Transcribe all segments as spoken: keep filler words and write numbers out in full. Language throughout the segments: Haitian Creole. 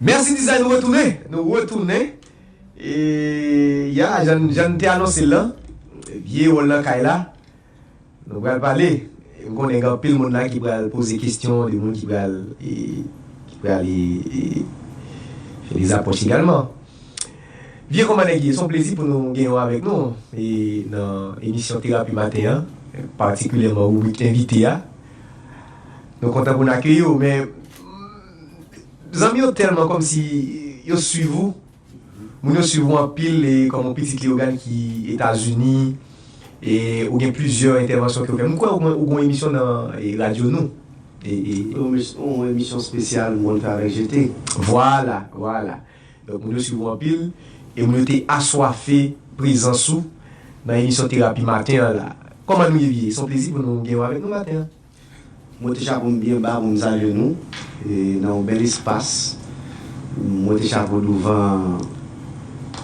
Mèsi Dizay, nou retounen. Nou retounen. E, ya, jan, jan n te anonse l lan, vye wòl nan kay la. Nou pral pale. M konnen gen anpil moun la ki pral poze kesyon, de moun ki pral, e, ki pral, e, e, fè de apwòch egalman. Vye, kòman nèg ye? Se yon plezi pou nou genyen w avèk nou, e, nan emisyon Terapi Maten an, patikilyèman ribrik envite a. Nou kontan pou n akeyi w, men zanmi yo tèlman kòmsi yo swiv ou. Moun yo swiv ou anpil, e kòm yon pitit Leyogàn ki Etazini, e ou gen plizyè entèvansyon ke w fè. M kwè ou gen, ou gen yon emisyon nan, e, radyo nou. E, e, Yon mis-, yon emisyon espesyal m konn fè avèk G T. Vwala, vwala. Donk, moun yo swiv ou anpil, e moun yo te aswafe prezans ou nan emisyon Terapi Maten an la. Kòman nou ye, vye? Se yon plezi pou nou gen w avèk nou maten an. Mwen te chapo m byen ba pou m salye nou, e, nan yon bèl espas. Mwen te chapo douvan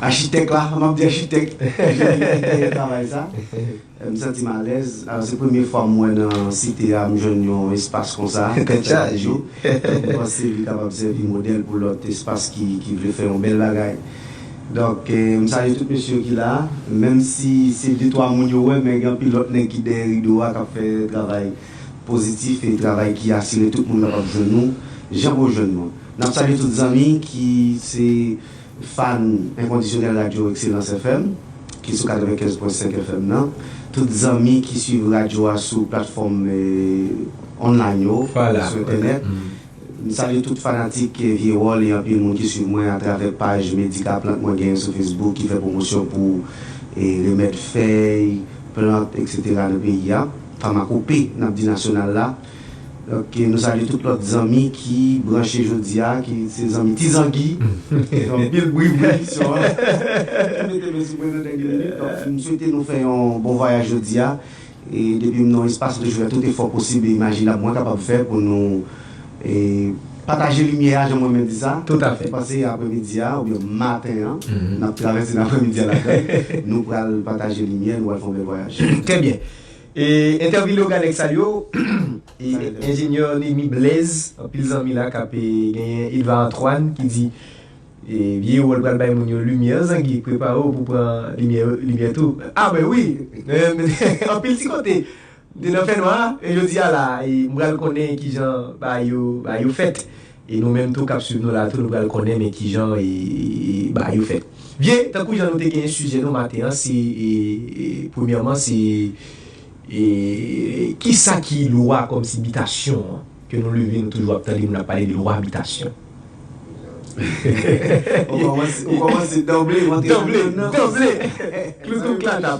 achitèk la, m ap di achitèk, ki te travay sa. E, m santi m alèz. Alò, se premye fwa m wè nan site a, m jwenn yon espas konsa, tèt chaje. Donk, m panse li kapab sèvi modèl pou lòt espas ki, ki vle fè yon bèl bagay. Donk, e, m salye tout mesye yo ki la, menm si se de twa moun yo wè, men gen anpil lòt nèg ki dèyè rido a k ap fè travay pozitif e travay ki asire tout moun kapab jwenn nou jan pou yo jwenn nou. N ap salye tout zanmi ki se fan enkondisyonèl radyo Excellence F M, ki sou katrevenkenz pwen senk F M nan. Tout zanmi ki swiv radyo a sou platfòm, e, online yo, Vwala, sou entènèt. M salye tout fanatik, e, Vye Wòl e anpil moun ki swiv mwen atravè paj Medika Plant mwen genyen sou Facebook ki fè pwomosyon pou, e, remèd fèy, plant, etsetera nan peyi a. Famakope, n ap di nasyonal la. Donk, e, nou salye tout lòt zanmi ki branche jodi a, ki se zanmi Ti Zangi, ki fè anpil bri pou emisyon an, ki mete men sou mwen nan dènye minit. Donk, m swete nou fè yon bon vwayaj jodi a. E depi m nan yon espas, m toujou fè tout efò posib e imajinab mwen kapab fè pou nou, e, pataje limyè a, jan mwen menm di sa. Toutafè. M panse aprèmidi a, oubyen maten an, n ap travèse nan aprèmidi a ladan, nou pral pataje limyè, nou pral fè yon bèl vwayaj. Trè byen. E, entèvyou Leyogàn, salye w. E, enjenyè Nemi Blaise, anpil zanmi la k ap, e, genyen Edva Antoine ki di, e, Vye Wòl pral bay moun yo limyè, Zangi, prepare w pou pran limyè, limyè tou. A, ben wi. Anpil ti kote. M te nan fènwa, e jodi a la, e, m pral konnen kijan bagay yo, bagay yo fèt. E nou menm tou k ap swiv nou la tou, nou pral konnen men kijan, e, e, bagay yo fèt. Vye, tankou jan nou te genyen sijè nou maten an, se, e, e, premyèman, se, e, kisa ki lwa kòmsi bitasyon an? Ke nou leve, nou toujou ap tande moun ap pale de lwa bitasyon. Ou kòmanse, ou kòmanse danble, w antre nan, nan, nan, danble, danble. Klou tou klatap.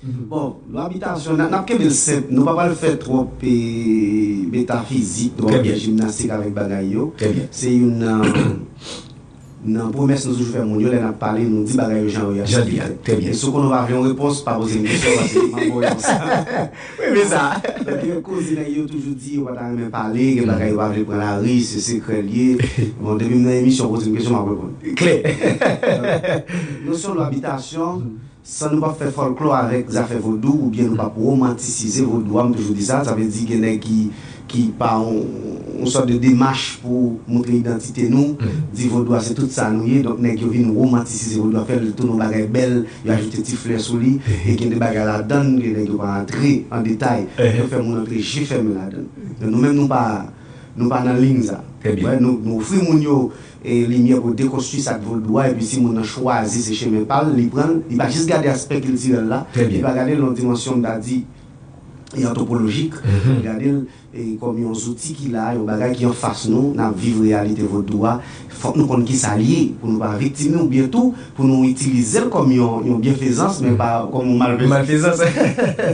Bon, lwa bitasyon, n a, n ap kenbe l senp. Nou pa pral fè twòp, e, metafizik, nou pa pral fè jimnastik avèk bagay yo. Trè byen. Se youn nan, nan pwomès nou toujou fè moun yo, lè n ap pale, nou di bagay yo jan yo ye. Jan yo ye, trè byen. E si w konnen w pa vle yon repons, pa poze m kesyon, paske m ap ba w yon sa. Wi, men sa. Donk, gen koze nèg yo toujou di, yo pa ta renmen pale, gen bagay yo pa vle pran lari, se sekrè l ye. Bon, depi m nan emisyon, poze m kesyon, m ap reponn. Klè. Donk, nosyon lwa bitasyon, san nou p ap fè fòlklò avèk zafè vodou, oubyen nou p ap womantisize vodou a, m toujou di sa, sa vle di gen nèg ki, ki pa yon, yon sòt de demach pou montre idantite nou, di vodou a se tout sa nou ye, donk nèg yo vin womantisize vodou a, fè l tounen yon bagay bèl, yo ajoute ti flè sou li, e gen de bagay ladan l, gen nèg yo pa antre an detay, yo fè moun antre je fèmen ladan l. Donk nou menm nou pa, nou pa nan liy sa. Trè byen. Wè, nou, nou ofri moun yo, e, limyè pou dekonstwi sa k vodou a, epi si moun nan chwazi se chemen pa l, li pran l, li pa jis gade aspè kiltirèl la, li pa gade l nan dimansyon, m ta di, e, antwopolojik, li gade l, e, kòm yon zouti ki la, yon bagay ki anfas nou, n ap viv reyalite vodou a, fòk nou konn kisa l ye, pou nou pa viktime oubyen tou, pou nou itilize l kòm yon, yon byenfezans, men pa kòm yon malfezans. Malfezans.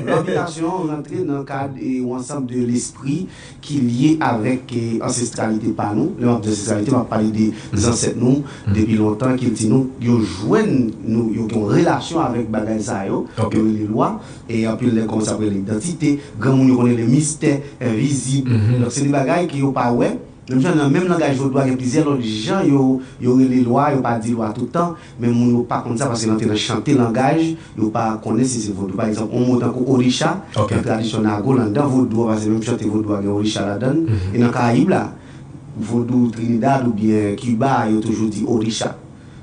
Lwa bitasyon rantre nan kad, e, yon ansanm de lespri ki lye avèk, e, ansestralite pa nou. Lè m ap di ansestralite, m ap pale de zansèt nou, depi lontan, kilti nou, yo jwenn nou, yo gen yon relasyon avèk bagay sa yo, yo rele lwa, e anpil nèg kòmanse ap rele idantite, granmoun yo konn rele mistè, envizib. Donk, se de bagay ke yo pa wè. Menm jan nan menm langaj vodou a, gen plizyè lòt jan yo, yo rele lwa, yo pa di lwa tout tan, men moun yo pa konn sa paske l antre nan chante langaj, yo pa konnen si se vodou. Pa egzanp, yon mo tankou orisha, nan tradisyon nago, anndan vodou a, paske menm chante vodou a gen orisha ladan l, e nan Karayib la, vodou Trinidad oubyen Kiba, yo toujou di orisha.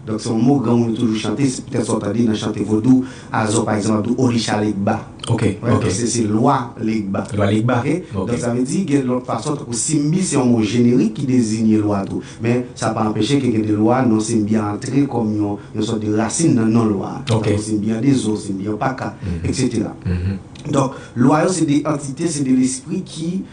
Donk, se yon mo granmoun yo toujou chante, se petèt sa w tande nan chante vodou, Azò, pa egzanp, ap di orisha legba. Ok, Wè, ok. Donk, se, se lwa legba. Lwa legba. Ok? Donk, sa vle di, gen lòt fason, tankou simbi, se yon mo jenerik ki dezinye lwa tou. Men, sa pa anpeche ke gen de lwa, non simbi a antre kòm yon, yon sòt de rasin nan non lwa a. Ok. Tankou simbi an dezo, simbi an paka, Mhm. etsetera. Mhm. Donk, lwa yo se de antite, se de lespri ki,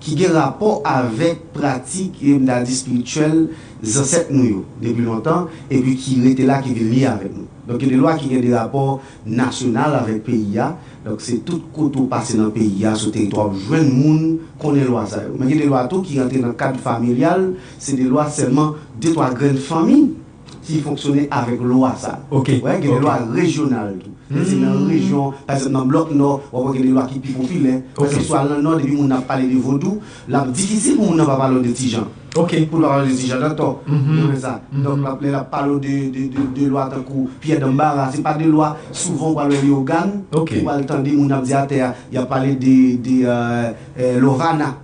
ki gen rapò avèk pratik, e m ta di espirityèl, zansèt nou yo, depi lontan, epi ki rete la, ki vin lye avèk nou. Donk, gen de lwa ki gen de rapò nasyonal avèk peyi a. Donk, se tout kote w pase nan peyi a, sou teritwa, w ap jwenn moun konnen lwa sa yo. Men gen de lwa tou ki rantre nan kad familyal, se de lwa sèlman de twa grenn fanmi ki fonksyone avèk lwa sa. Ok, Wè, gen de ok. Lwa rejyonal tou. Se nan rejyon, pa egzanp, nan blòk nò, w ap wè gen de lwa ki pi popilè. Pa Ok. egzanp, si w al nan nò, depi moun nan ap pale de vodou, l ap difisil pou moun nan pa pale w de Tijan. Ok. Pou l pa pale w de Tijan, dantò. Mhm. Ou konprann sa? Mhm. Donk, l ap, lè l ap pale w de, de, de, de lwa tankou Pyè Danbara, se pa de lwa souvan w pral wè Leyogàn, Ok. ou pral tande moun ap di atè a, y ap pale de, de euh, euh, Lovana.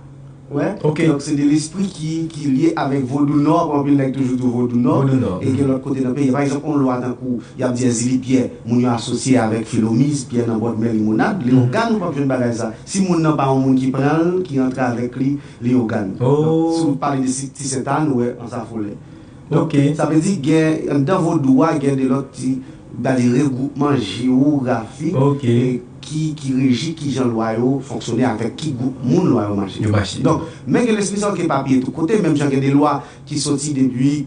Wè? Ok. Donk, se de lespri ki, ki lye avèk vodou nò, pou anpil nèg toujou di vodou nò. Vodou nò. E gen lòt kote nan peyi. Pa egzanp, yon lwa tankou, y ap di Èzili Pyè, moun yo asosye avèk Filomiz, Pyè nan bòdmè limonad, Leyogàn, ou p ap jwenn bagay sa. Si moun nan pa yon moun ki pran l, ki rantre avèk li, Leyogàn. Oh. Donk, si w pale de Ti, Ti Sentàn, ou wè Ansafolè. Donk, Ok. Sa vle di, gen, anndan vodou a, gen de lòt ti, ba di regwoupman jewografik, Ok. e ki, ki reji kijan lwa yo fonksyone, avèk ki gwoup moun lwa yo mache. Yo mache. Donk, men gen lespri sa yo ki epapiye tout kote, menm jan gen de lwa ki soti depi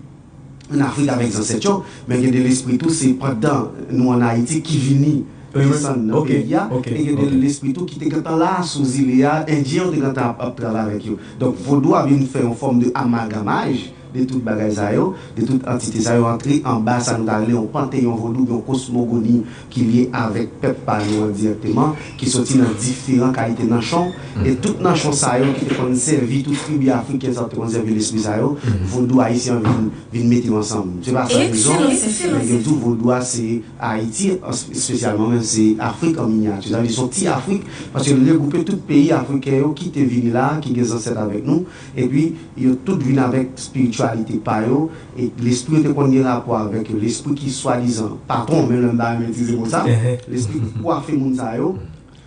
ann Afrik avèk zansèt yo, men gen de lespri tou, se pandan nou ann Ayiti ki vini Wi, wi. desann nan Ok, peyi a, ok, e gen de ok. lespri tou ki te gentan la sou zile a, Endyen yo te gentan ap, ap travay avèk yo. Donk, vodou a vin fè yon fòm de amagamaj de tout bagay sa yo, de tout antite sa yo, antre anba sa nou ta rele yon panteyon vodou, yon kosmogoni ki lye avèk pèp pa nou an dirèkteman, ki soti nan diferan kalite nanchon, e tout nanchon sa yo ki te konn sèvi tout tribi afriken sa yo, te konn sèvi lespri sa yo, vodou ayisyen an vin, vin mete yo ansanm. Se pa san rezon, Ekselans, ekselans. Men yo di vodou a se Ayiti, espesyalman menm se Afrik an minyati. Sa vle di se yon ti Afrik, paske l regwoupe tout peyi afriken yo ki te vini la, ki gen zansèt avèk nou, epi yo tout vin avèk espirityalite pa yo, e lespri yo te konn gen rapò avèk yo, lespri ki swadizan patwon, menm lè m pa renmen itilize mo sa, Ehe. Lespri ki kwafe moun sa yo,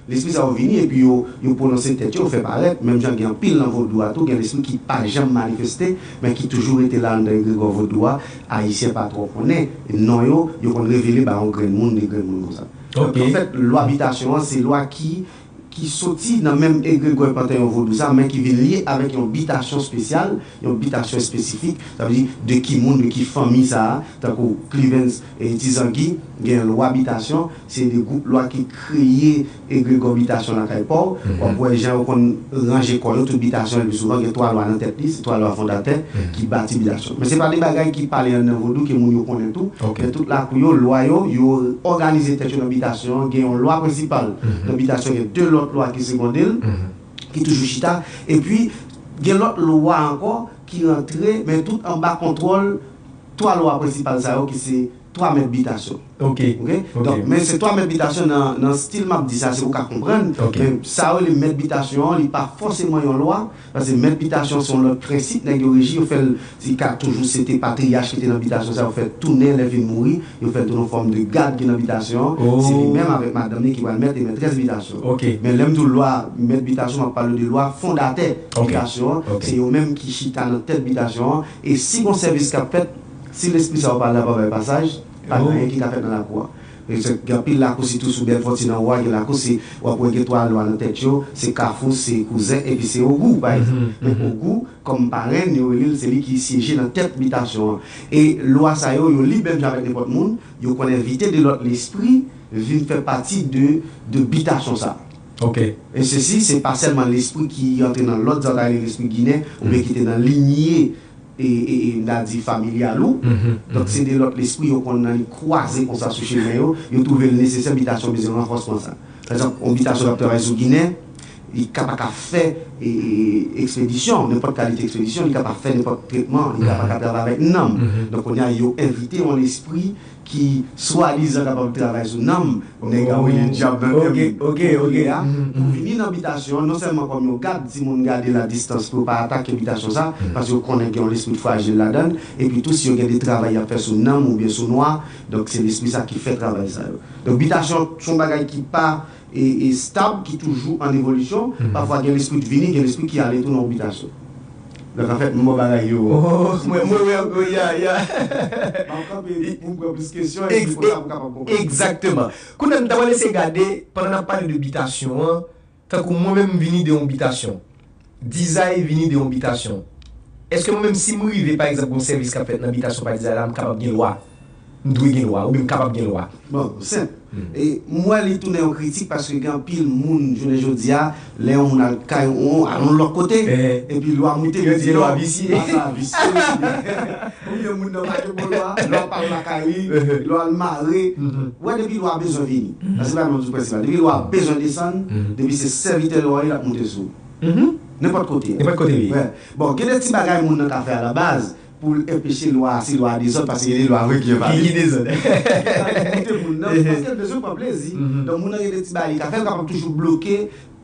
lespri sa yo vini epi yo, yo pwononse tèt yo, yo fè parèt, menm jan gen anpil nan vodou a tou, gen lespri ki pa janm manifeste, men ki toujou rete la anndan egregò vodou a, ayisyen pa twò konnen non yo, yo konn revele ba yon grenn moun, de grenn moun konsa. Ok. Anfèt, lwa bitasyon an, se lwa ki, ki soti nan menm egregò panteyon vodou sa, men ki vin lye avèk yon bitasyon espesyal, yon bitasyon espesifik, sa vle di de ki moun, de ki fanmi sa a, tankou Klivens e Tizangi, gen lwa bitasyon, se de gwoup lwa ki kreye egregò bitasyon lakay pa w. W ap wè jan yo konn ranje kò yo, tout bitasyon, epi souvan gen twa lwa nan tèt li, se twa lwa fondatè ki bati bitasyon. Men se pa de bagay ki pale anndan vodou ke moun yo konnen tou, Ok. Men tout lakou yo, lwa yo, yo òganize tèt yo nan bitasyon an. Gen yon lwa prensipal nan bitasyon, gen de lòt lwa ki segonde l, ki toujou chita. Epi, gen lòt lwa ankò ki rantre, men tout anba kontwòl twa lwa prensipal sa yo ki se twa mèt bitasyon. Ok. Ok? Donk, men se twa mèt bitasyon nan, nan stil m ap di sa, se pou w ka konprann. Ok. Men sa yo rele mèt bitasyon an, li pa fòseman yon lwa, paske mèt bitasyon se yon lòt prensip nèg yo reji, yo fè l, se ka toujou se te patriyach ki te nan bitasyon sa, yo fè l tounen lè vin mouri, yo fè l tounen yon fòm de gad ki nan bitasyon an. Se li menm avèk madanm li ki pral mèt e mètrès bitasyon an. Ok. Men lè m di w lwa mèt bitasyon, m ap pale de lwa fondatè Ok. bitasyon an. Ok. Se yo menm ki chita nan tèt bitasyon an. E si gon sèvis k ap fèt, si lespri sa yo pa la, pa bay pasaj, pa gen anyen ki ka fèt nan lakou a. E se, gen anpil lakou, sitou sou Bèl Fòti nan Owa, gen lakou, se, w ap wè gen twa lwa nan tèt yo, se Kafou, se Kouzen, epi se Ogou, pa egzanp. Men Ogou, kòm parenn, yo rele l, se li ki syeje nan tèt bitasyon an. E lwa sa yo, yo li menm jan avèk nenpòt moun, yo konn envite de lòt lespri vin fè pati de, de bitasyon sa. Ok. E sesi, se pa sèlman lespri ki antre nan lòd, sa w ta rele lespri ginen, oubyen ki te nan linye e, e, e, m ta di familyal ou. Donk, se de lòt lespri yo konn nan li kwaze konsa sou chemen yo, yo twouve l nesesè bitasyon bezwen ranfòsman sa. Pa egzanp, yon bitasyon k ap travay sou ginen, li ka pa ka fè, e, e, ekspedisyon, nenpòt kalite ekspedisyon, li ka pa fè nenpòt tretman, li ka pa ka travay avèk nanm. Donk, kounye a, yo envite yon lespri ki swadizan kapab travay sou nanm, nèg a voye dyab nan Ok, tèm ok, ok. kounye a, pou vini nan bitasyon an, non sèlman kòm yon gad, timoun gade la distans pou yo pa atake bitasyon sa, paske yo konnen gen yon lespri frajil ladan l, epi tou si yo gen de travay y ap fè sou nanm oubyen sou nwa, donk se lespri sa ki fè travay sa yo. Donk bitasyon se yon bagay ki pa e, e stab, ki toujou an evolisyon, pafwa gen lespri k vini, gen lespri ki ale tou nan yon bitasyon. Donk anfèt, m bon bagay yo. Oh, mwen, mwen, mwen, mwen, ya, ya. M ap kanpe pou m pran plis kesyon, epi konsa pou m kapab konprann. Egzakteman. Kounye a, m ta pral eseye gade, pandan n ap pale de bitasyon an, tankou mwen menm m vini de yon bitasyon. Dizay vini de yon bitasyon. Èske mwen menm si m rive, pa egzanp, gon sèvis k ap fèt nan bitasyon pa dizay la, m kapab gen lwa? M dwe gen lwa, oubyen m kapab gen lwa? Bon, senp. E, m wè li tounen yon kritik paske gen anpil moun, jounen jodi a, lè yon moun al kay yon, al yon lòt kote, epi lwa moute, yo di lwa visye. Lwa sa visye. Oubyen moun nan pa gen bon lwa, lwa pa lakay li, lwa l mare. Ou wè, depi lwa bezwen vini. Sa se pa menm di prensip la. Depi lwa bezwen desann, depi se sèvitè lwa w ye, l ap moute sou ou. Nenpòt kote. Nenpòt kote li ye. Bon, gen de ti bagay moun nan ka fè alabaz pou l enpeche lwa a, si lwa a dezòd, paske gen de lwa vre ki envalid. Ki, ki dezòd. Li moute moun nan, paske l bezwen pran plezi. Donk, moun nan gen de ti bagay li ka fè, l kapab toujou bloke,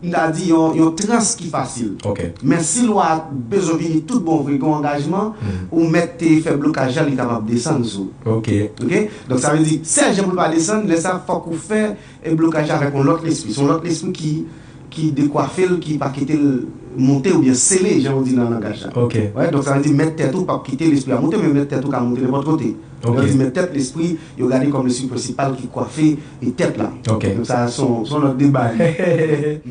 m ta di, yon, yon trans ki fasil. Men si lwa a bezwen vini tout bon vre, gen yon angajman, ou mèt te fè blokaj la, li kapab desann sou ou. Oke? Donk, sa vle di, sèl jan pou l pa desann, lè sa, fòk ou fè e blokaj la avèk yon lòt lespri. Se yon lòt lespri ki, ki dekwafe l, ki pa kite l monte oubyen sele, jan yo di nan langaj la. Wè, donk sa vle di mèt tèt ou p ap kite lespri a monte, men mèt tèt ou ka monte nenpòt kote. Lè yo di mèt tèt, lespri, yo gade kòm lespri prensipal ki kwafe e tèt la. Donk sa, se yon, se yon lòt deba.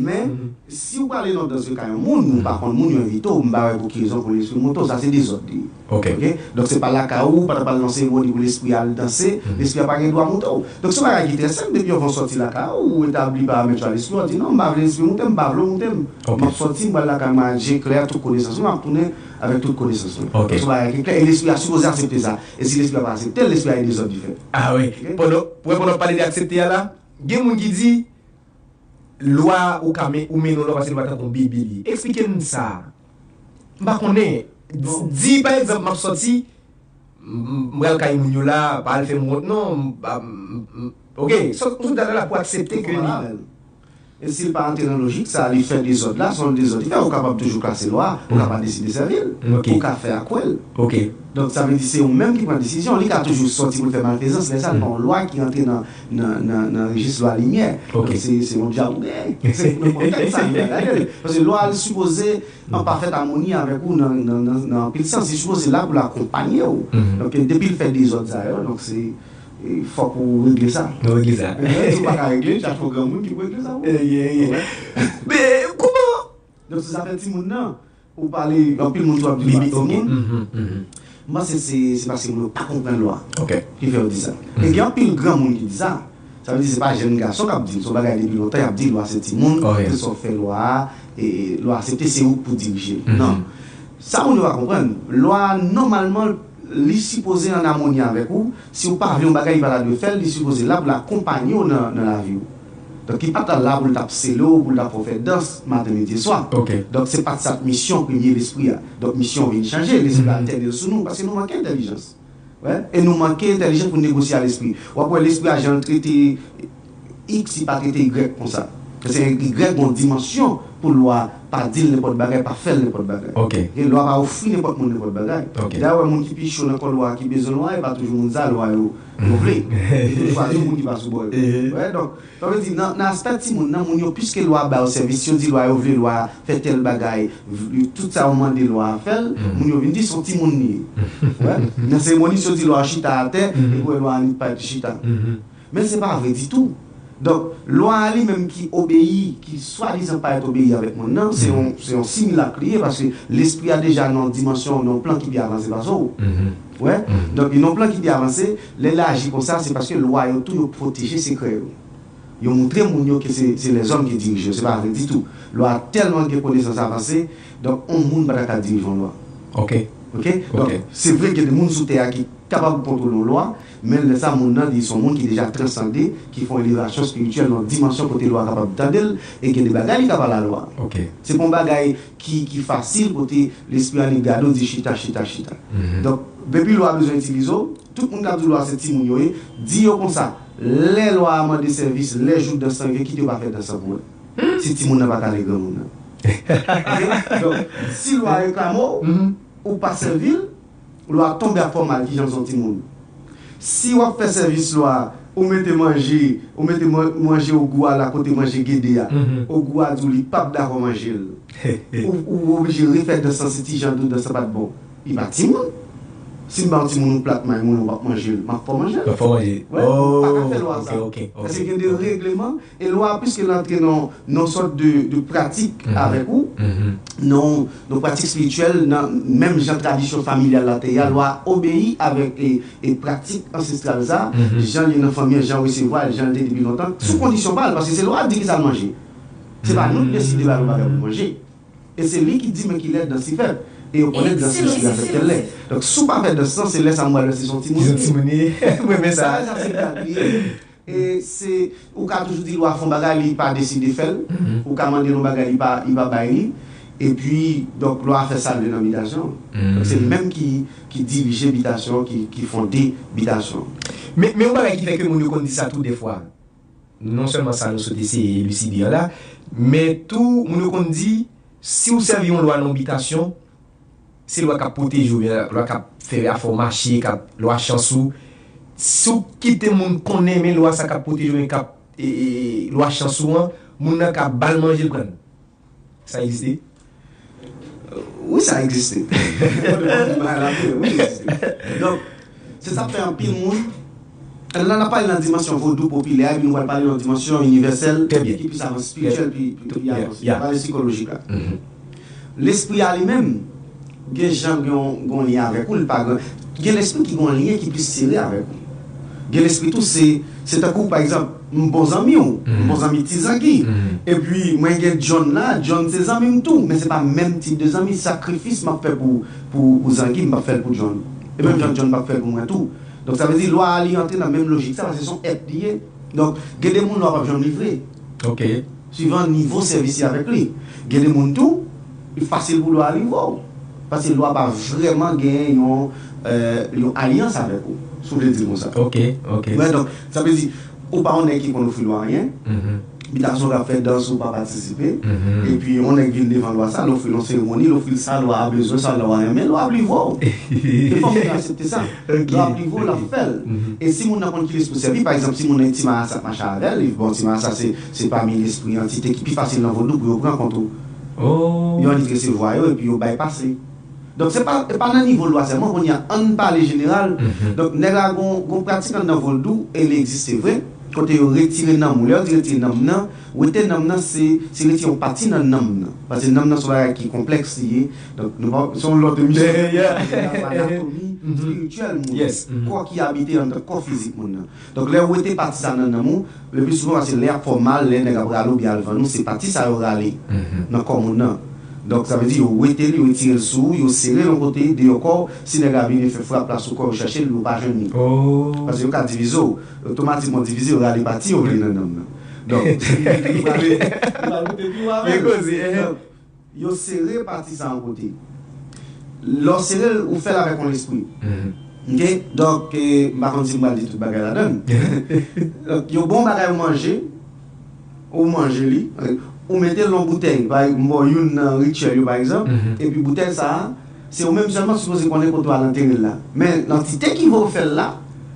Men, si w prale nan dans de ka yon moun, ou pa konn moun, yo envite w, m pa wè pou ki rezon pou lespri monte w, sa se dezòd li ye. Oke? Donk se pa lakay ou, ou pa ta pral nan seremoni pou lespri al danse, lespri a pa gen dwa monte w. Donk se yon bagay ki trè senp, depi anvan w sòti lakay ou, ou etabli paramèt yo a lespri a, w di non, m pa vle lespri monte m, m pa vle w monte m. M ap sòti, m pral lakay mwen ak je klè, tout konesans mwen, m ap tounen avèk tout konesans mwen. Donk se yon bagay ki klè, e lespri a sipoze aksepte sa. E si lespri a pa aksepte l, lespri a gen dezòd li fè. Ah wi, pandan, wè, pandan w pale de aksepte a la, gen moun ki di, lwa ou ka men, ou mennen yon lwa paske lwa tankou yon bebe li ye. Eksplike m sa. M pa konnen. Di, di, pa egzanp, m ap sòti, m, m, m pral kay moun yo la, pa al fè m wont non, m, m, m, oke, sòt, sòt dada la pou aksepte ke li. E si l pa antre nan lojik sa, li fè dezòd la, se yon dezòd li fè, ou kapab toujou kase lwa, ou ka pa deside sèvi l, ou ka fè akwè l. Donk, sa vle di se ou menm ki pran desizyon. Li ka toujou sòti pou l fè malfezans, lè sa, l pa yon lwa ki antre nan, nan, nan, nan rejis lwa limyè. Donk, se, se yon djab ou genyen. Se pou nenpòt tèt sa, li pa gade l. Paske lwa a, li sipoze an pafèt amoni avèk ou nan, nan, nan, nan anpil sans. Li sipoze la pou l akonpanye w. Donk, depi l fè dezòd sa yo, donk se, e, fòk ou regle sa. Nou regle sa. Si w pa ka regle l, chache yon granmoun ki pou regle sa pou ou. Men, kòman? Donk, se zafè timoun nan. Ou pale, anpil moun tou ap di l pa timoun. M panse se, se paske moun yo pa konprann lwa ki fè yo di sa. E gen anpil granmoun ki di sa. Sa vle di se pa jèn gason k ap di l. Se yon bagay depi lontan y ap di lwa se timoun, se sa w fè lwa a, e lwa aksepte se ou k pou dirije l. Non. Sa moun yo pa konprann, lwa a nòmalman li sipoze an amoni avèk ou. Si w pa vle yon bagay, li pa ta dwe fè l, li sipoze la pou l akonpanye w nan, nan lavi w. Donk, li pa ta la pou l t ap sele w, pou l t ap fè w fè dans maten, midi e swa. Donk, se pa t sa k misyon premye lespri a. Donk, misyon vin chanje, lespri a tène l sou nou, paske nou manke entèlijans. Wè? E nou manke entèlijans pou n negosye a lespri. W ap wè lespri a jan l trete X, li pa trete Y konsa. Paske Y gen yon dimansyon pou lwa pa di l nenpòt bagay, pa fè l nenpòt bagay. E lwa pa ofri nenpòt moun nenpòt bagay. Dayè, w wè moun ki pi cho nan kò lwa a, ki bezwen lwa a, e pa toujou moun sa lwa yo, yo vle. Yo chwazi moun ki pa sou bò yo. Wè, donk, sa vle di, nan, nan aspè timoun nan, moun yo, piske lwa a ba yo sèvis, si yo di lwa yo vle, lwa a fè tèl bagay, v-, tout sa yo mande lwa a fè l, moun yo vin di se yon timoun li ye. Wè, nan seremoni, si yo di lwa a chita atè, epi w wè lwa a li parèt chita. Men se pa vre ditou. Donk, lwa a li menm ki obeyi, ki swadizan parèt obeyi avèk moun nan, se yon, se yon similak li ye, paske lespri a deja nan yon dimansyon, nan yon plan ki pi avanse pase w. Wè? Donk, nan yon plan ki pi avanse, lè l aji konsa, se paske lwa yo tou, yo pwoteje sekrè yo. Yo montre moun yo ke se, se lèzòm ki dirije yo, se pa vre ditou. Lwa a tèlman gen konesans avanse, donk, yon moun pa ta ka dirije yon lwa. Oke? Donk, se vre gen de moun sou tè a ki kapab kontwole yon lwa, men lè sa, moun nan, li se yon moun ki deja transande, ki fè yon elevasyon espirityèl nan yon dimansyon kote lwa a kapab tande l, e gen de bagay li ka pale a lwa a. Se pa yon bagay ki, ki fasil kote lespri a li gade w di chita, chita, chita. Donk, depi lwa a bezwen itilize w, tout moun k ap di lwa a se timoun yo ye, di yo konsa, lè lwa a mande sèvis, lè jou dans lan rive, kite yo pa fè dans lan pou mwen. si timoun nan pa ka li granmoun nan. Ok? Donk, si lwa reklame w, ou pa sèvi l, lwa tonbe ak fòmal ki jan l se yon timoun. Si w ap fè sèvis lwa, ou mete manje, ou mete man- manje ogou a la kote manje gede a. Ogou a di w li p ap dakò manje l. Ou, ou oblije refè dans lan si ti jan tou dans lan pa t bon. Li pa timoun. Si m ba yon timoun yon plat may moulen, w ap manje l, m ap fè w manje l. Fè w manje. Wè, ou pa ka fè lwa sa. Paske gen de regleman, e lwa, piske l antre nan yon sòt de, de pratik avèk ou, nan yon pratik espirityèl, nan menm jan tradisyon familyal la te ye a, lwa obeyi avèk e, e pratik ansestral sa, jan l ye nan fanmi an, jan w resevwa l, jan l te depi lontan, sou kondisyon pa l, paske se lwa a di ki sa l manje. Se pa nou ki deside ba l yon bagay pou l manje. E se li ki di men kilè dans li fèt. E yo konnen dans li sou afè tèl lè. Donk, si w pa fè dans lan, se lè sa m pral wè si se yon timoun li ye. Mwen renmen sa. Sa, sa se gad li ye. E se, ou ka toujou di lwa fè yon bagay, li pa deside fè l. Ou ka mande l yon bagay, li pa, li pa bay li. Epi, donk, lwa fè sa l vle nan bitasyon. Donk, se li menm ki, ki dirije bitasyon, ki, ki fonde bitasyon. Men, men yon bagay ki fè ke moun yo konn di sa tou dèfwa. Non sèlman sa nou sot eseye eliside an la, men tou, moun yo konn di, si w sèvi yon lwa nan yon bitasyon, se lwa k ap pwoteje w, lwa k ap fè afè w mache, k ap, lwa chans ou. Si w kite moun konnen, men lwa sa k ap pwoteje w, men k ap, e, e, lwa chans ou an, moun nan ka ba l manje, l pran l. Sa egziste? Wi, sa egziste. Wi, sa egziste. Donk, se sa k fè anpil moun, la n ap pale nan dimansyon vodou popilè, epi nou pral pale nan dimansyon inivèsèl, ki plis avanse, espirityèl, pi, pi, pi avanse. Nou pale sikolojik la. Lespri a li menm, gen jan gen yon, gen yon lyen avèk ou, li pa gen, gen lespri ki gen yon lyen ki plis sere avèk ou. Gen lespri tou, se, se tankou, pa egzanp, m bon zanmi w, m bon zanmi Ti Zangi. Epi, mwen gen John la, John se zanmi m tou, men se pa menm tip de zanmi. Sakrifis m ap fè pou, pou, pou Zangi, m p ap fè l pou John. E menm jan John p ap fè l pou mwen tou. Donk, sa vle di, lwa a li antre nan menm lojik sa, paske se yon èt li ye. Donk, gen de moun lwa p ap janm livre. Suivan nivo sèvis li avèk li. Gen de moun tou, li fasil pou lwa a livre w. Paske lwa pa vrèman gen yon, e, yon alyans avèk ou, si w vle di l konsa. Ok, ok. Wè, donk, sa vle di, ou pa yon nèg ki konn ofri lwa anyen. Bitasyon k ap fè dans ou pa patisipe. Epi, yon nèg vin devan lwa sa, l ofri l yon seremoni, l ofri l sa lwa a bezwen, sa lwa a renmen, lwa ap livre w. E fòk moun aksepte sa. Lwa ap livre w, l ap fè l. E si moun nan konn ki lespri sèvi, pa egzanp, si moun nan ti marasa k mache avè l, bon, ti marasa se, se pami lespri antite ki pi fasil nan vodou pou yo pran kont ou. Yo annik resevwa yo epi yo bay pase. Donk, se pa, e pa nan nivo lwa sèlman, kounye a, ann pale jeneral. Donk, nèg la gon, gon pratik anndan vodou, e li egziste vre, kote yo retire nanm ou. Lè yo di retire nanm nan, wete nanm nan, se, se retire yon pati nan nanm nan. Paske nanm nan se yon bagay ki konplèks li ye. Donk, nou pa, se yon lòt emisyon. Anatomi espirityèl moun. Kò ki abite anndan kò fizik moun nan. Donk, lè yo wete pati sa nan nanm ou, le pli souvan, paske lè y ap fè w mal, lè nèg ap rale w oubyen al vann ou, se pati sa yo rale nan kò moun nan. Donk, sa vle di yo wete l, yo retire l sou ou, yo sere l yon kote, deyò kò w, si nèg la vin fè frap la sou kò w, yo chèche l, yo pa jwenn li. Paske yo ka divize w. Otomatikman divize, yo rale pati yo vle nan nanm nan. Donk, yo prale, yo prale kote pi w avè l. Donk, yo sere pati sa yon kote. Lè w sere l, ou fè l avèk yon lespri. Ok? Donk, e, m pa konn si m pral di tout bagay ladan l. Donk, yo ba w yon bagay ou manje, ou manje li, ou mete l nan yon boutèy, pa egzanp, m ba w youn nan rityèl yo, pa egzanp, epi boutèy sa a, se ou menm sèlman sipoze konnen kote w al antere l la. Men, antite ki voye w fè l la,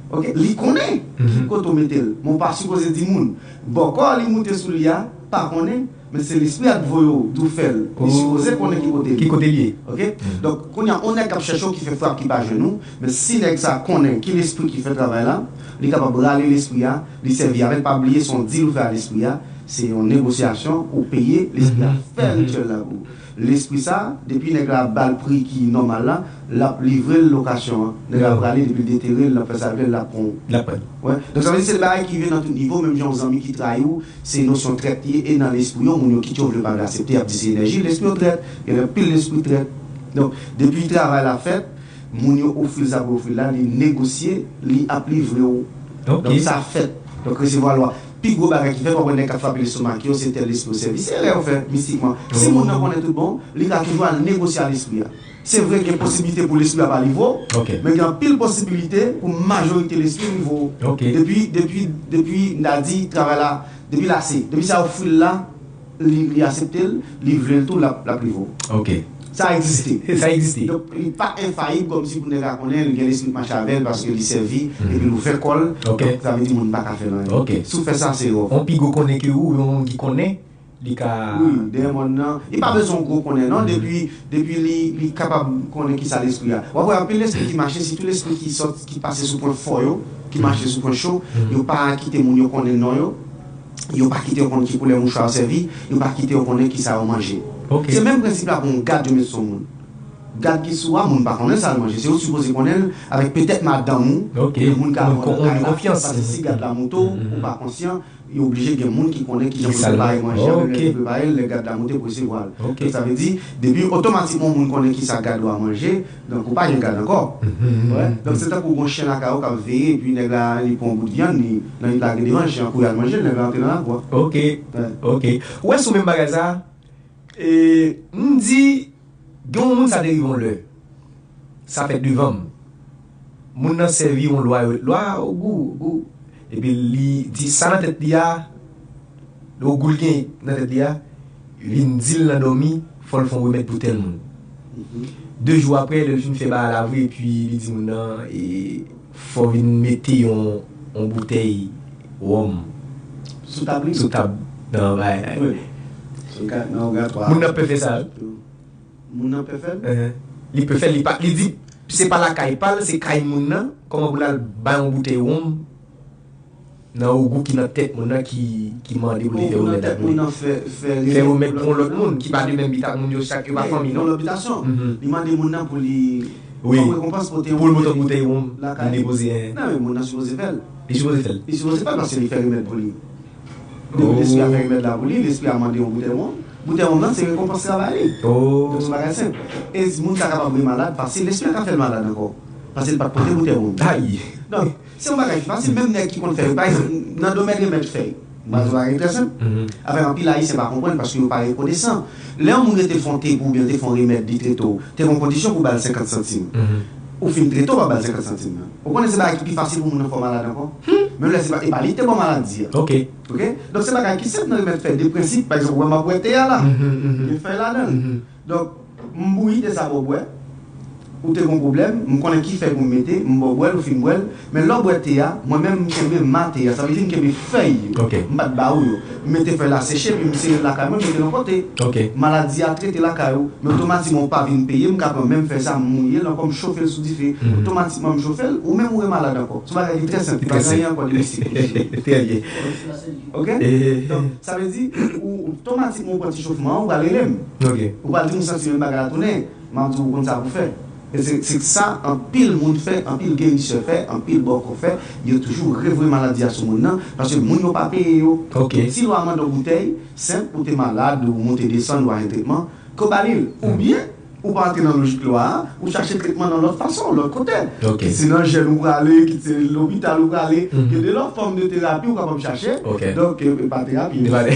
ok, li konnen ki kote w mete l. Men w pa sipoze di moun. Bòkò li moute sou li a, pa konnen, men se lespri a k voye w, di w fè l. Li sipoze konnen ki kote li ye. Ok? Donk, kounye a, yon nèg k ap chèche w ki fè frap ki pa jwenn ou, men si nèg sa konnen ki lespri ki fè travay la, li kapab rale lespri a, li sèvi avè l. Pa bliye, se yon dil ou fè a lespri a, se yon negosyasyon, ou peye lespri a fè rityèl la pou ou. Lespri sa, depi nèg la ba l pri ki nòmal la, l ap livre l lokasyon an. Nèg la prale, depi l detere l, l ap fè sa l vle, l ap pran w. L ap pran. Wè. Donk, sa vle di se de bagay ki rive nan tout nivo, menm jan yon zanmi ki trayi w, se nosyon trèt li ye, e nan lespri yo, moun yo kit yo vle pa vle aksepte, y ap di se enèji, lespri yo trèt, gen anpil lespri trèt. Donk, depi travay la fèt, moun yo ofri l sa pou yo ofri l la, li negosye, li ap livre w. Donk, sa fèt. Donk, resevwa lwa. Pi gwo bagay ki fèt, w ap wè nèg k ap frape lestomak yo, se tèl lespri yo sèvi. Se erè yo fè mistikman. Si moun nan konnen tout bon, li ka toujou al negosye a lespri a. Se vre gen posiblite pou lespri a pa livre w, men gen anpil posiblite pou majorite lespri livre w. Depi, depi, depi, n a di, travay la, depi l ase, depi sa yo ofri l la, li, li aksepte l, li vle l tou, l ap, l ap rive w. Ok. Sa egziste. Sa egziste. Donk, li pa enfayib kòmsi pou nèg la konnen, li gen lespri k mache avè l paske li sèvi, epi l ouvè kò l. Ok. Donk, sa vle di moun pa ka fè l anyen. Ok. Si w fè sa, se erè w. Yon pi gwo konnen ke ou, yon moun ki konnen, li ka. Wi, dèyè mòn nan. Li pa bezwen yon gwo konnen, non. Depi, depi li, li kapab konnen ki sa lespri a. W ap wè anpil lespri ki mache, sitou lespri ki sòt, ki pase sou pwen fò yo, ki mache sou pwen cho, yo pa kite moun yo konnen non yo. Yo pa kite yo konn ki koulè mouchwa yo sèvi, yo pa kite yo konnen ki sa yo manje. Ok. Se menm prensip la pou yon gad yo met sou moun. Gad ki sou a, moun pa konnen sa l manje. Se ou sipoze konnen l avèk petèt madanm ou, Ok. yon moun ka Moun vòlè kon- kay moun la, konfyans. paske si gad la moute w, ou pa konsyan, yo oblije gen moun ki konnen ki jan Ki pou sa l prepare manje. manje a, menm lè Ok. li prepare l, lè gad la moute pou resevwa l. Ok. Donk, sa vle di, depi otomatikman moun konnen ki sa gad ou a manje, donk ou pa gen gad ankò. Wè. Donk, se tankou yon chen lakay ou k ap veye, epi nèg la, li pran yon bout vyann, li, nan li lage devan, chen an kouri al manje l, nèg la antre nan lakou a. Ok. Wè. Ok. Ou wè sou menm bagay sa, e, m di, gen yon moun sa te rive yon lè. Sa fèt devan m. Moun nan sèvi yon lwa, yo, lwa Ogou, Ogou. Epi li di sa nan tèt li a, Ogou l gen nan tèt li a, vin di l nan dòmi, fò l fè yon remèd pou tèl moun. De jou apre, lè l fin fè bagay la vre, epi li di moun nan, e, fò w vin mete yon, yon boutèy wòm Sou tab li. Sou tab nan bagay. Wi. Sou ka-, nan ogatwa. Moun nan pè fè sa, wi. Moun nan pè fè l? Li pè fè l, li pa, li di, se pa lakay pa l, se kay moun nan. Kòman pou l al bay yon boutèy wonm nan Ogou ki nan tèt moun nan ki, ki mande pou li fè remèd la pou li. Moun nan fè, fè Fè remèd pou yon lòt moun ki pa de menm bit ak moun yo, chak yo pa fanmi, non? Yon lòt bitasyon. Li mande moun nan pou li, kòm rekonpans, pote yon Pou l pote yon boutèy wonm, li depoze. Non, men moun nan sipoze fè l. Li sipoze fè l. Li sipoze fè l paske li fè remèd pou li. Depi lespri a fè remèd la pou li, lespri a mande yon boutèy wonm. Boutèy wonm nan, se rekonpans travay li. Donk, se yon bagay senp. E moun sa kapab remalad, paske lespri a ka fè l malad ankò. Paske li pa t pote boutèy wonm. Ay! Donk, se yon bagay ki fasil, menm nèg ki konn fè, pa egzanp, nan domèn remèd fèy. M ba nou bagay trè senp. Afè anpil Ayisyen pa konprann paske yo pa rekonesan. Lè yon moun rete fè yon te pou oubyen te fè yon remèd, li trete w, te gen yon kondisyon pou ba l senkant santim. Ou fin trete w, pa ba l senkant santim nan. Ou konnen se bagay ki pi fasil pou moun nan fè w malad ankò. Menm lè se pa, e pa li ki te ba w maladi a. Ok. Ok? Donk se bagay ki senp nan remèd fèy, de prensip, pa egzanp, ou wè m ap bwè te a la. Gen fèy ladan l. Donk, m bouyi te sa ba w bwè. Ou te gen yon pwoblèm, m konnen ki fèy pou m mete, m ba w bwè l, ou fin bwè l. Men lè w bwè te a, mwen menm m kenbe ma te a, sa vle di m kenbe fèy yo. M pa t ba ou yo. M mete fèy la seche, epi m sere l lakay mwen, m mete l yon kote. Maladi a trete lakay ou, men otomatikman ou pa vin peye, m ka pran menm fèy sa, m mouye l ankò, m chofe l sou dife. Otomatikman m chofe l, ou menm ou remalad ankò. Se yon bagay ki trè senp, li pa gen anyen ankò de mistik pou li. Trè byen. Ok? Donk, sa vle di, ou, otomatikman ou pran ti chofman an, ou pral rele m. Ou pral di m ou santi menm bagay la tounen. M ap di w ou konn sa pou fè. E se, se sa anpil moun fè, anpil gerisè fè, anpil bòkò fè, yo toujou revoye maladi a sou moun nan, paske moun yo pa peye yo. Si lwa mande w boutèy, senp, ou te malad, ou monte desann, ou pa jwenn tretman, ke w ba li l. Oubyen, ou pa antre nan lojik lwa a, ou chache tretman nan lòt fason, lòt kote. Kit se nan jèn ou prale, kit se lopital ou prale, gen de lòt fòm de terapi ou kapab chache. Donk, e, e pa terapi. De lòt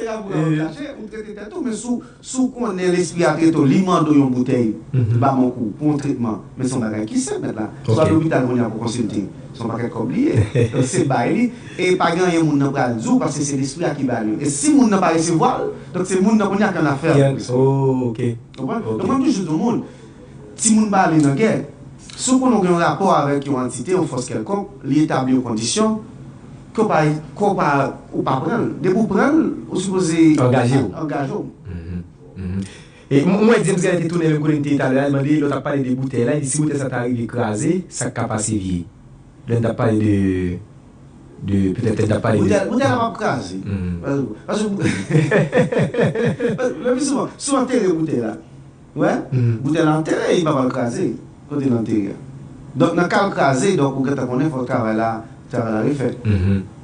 terapi ou kapab chache, ou trete tèt ou, men sou Si w konnen lespri a trete w, li mande w yon boutèy, ba m yon kou, pou yon tretman. Men se yon bagay ki senp, mèt la. Si w al lopital kounye a pou w konsilte, se yon pakèt kòb li ye. Donk, se bay li. E pa gen anyen moun nan pral di w, paske se lespri a ki ba li yo. E si moun nan pa resevwa l, donk se moun nan kounye a ki annafè avèk lespri. Konprann? Donk, mwen, m toujou di moun, timoun pa ale nan gè. Si w konnen w gen yon rapò avèk yon antite, yon fòs kèlkonk, li etabli yon kondisyon, ke w pa, ke w pa, ou pa pran l. Depi w pran l, ou sipoze angaje w. Angaje w. E m, m wè James Gary te tounen menm kote n te ye talè a, li mande, lè w t ap pale de boutèy la, li di si boutèy sa ta rive kraze, sa k ka pase vye? Lè n t ap pale de, de, petèt lè n t ap pale de. Boutèy, boutèy la p ap kraze. Paske, paske, le pi souvan, si w antere boutèy la, wè, boutèy la antere, li pa pral kraze, kote l antere a. Donk, nan ka l kraze, donk, ou gentan konnen fòk travay la, travay la refèt.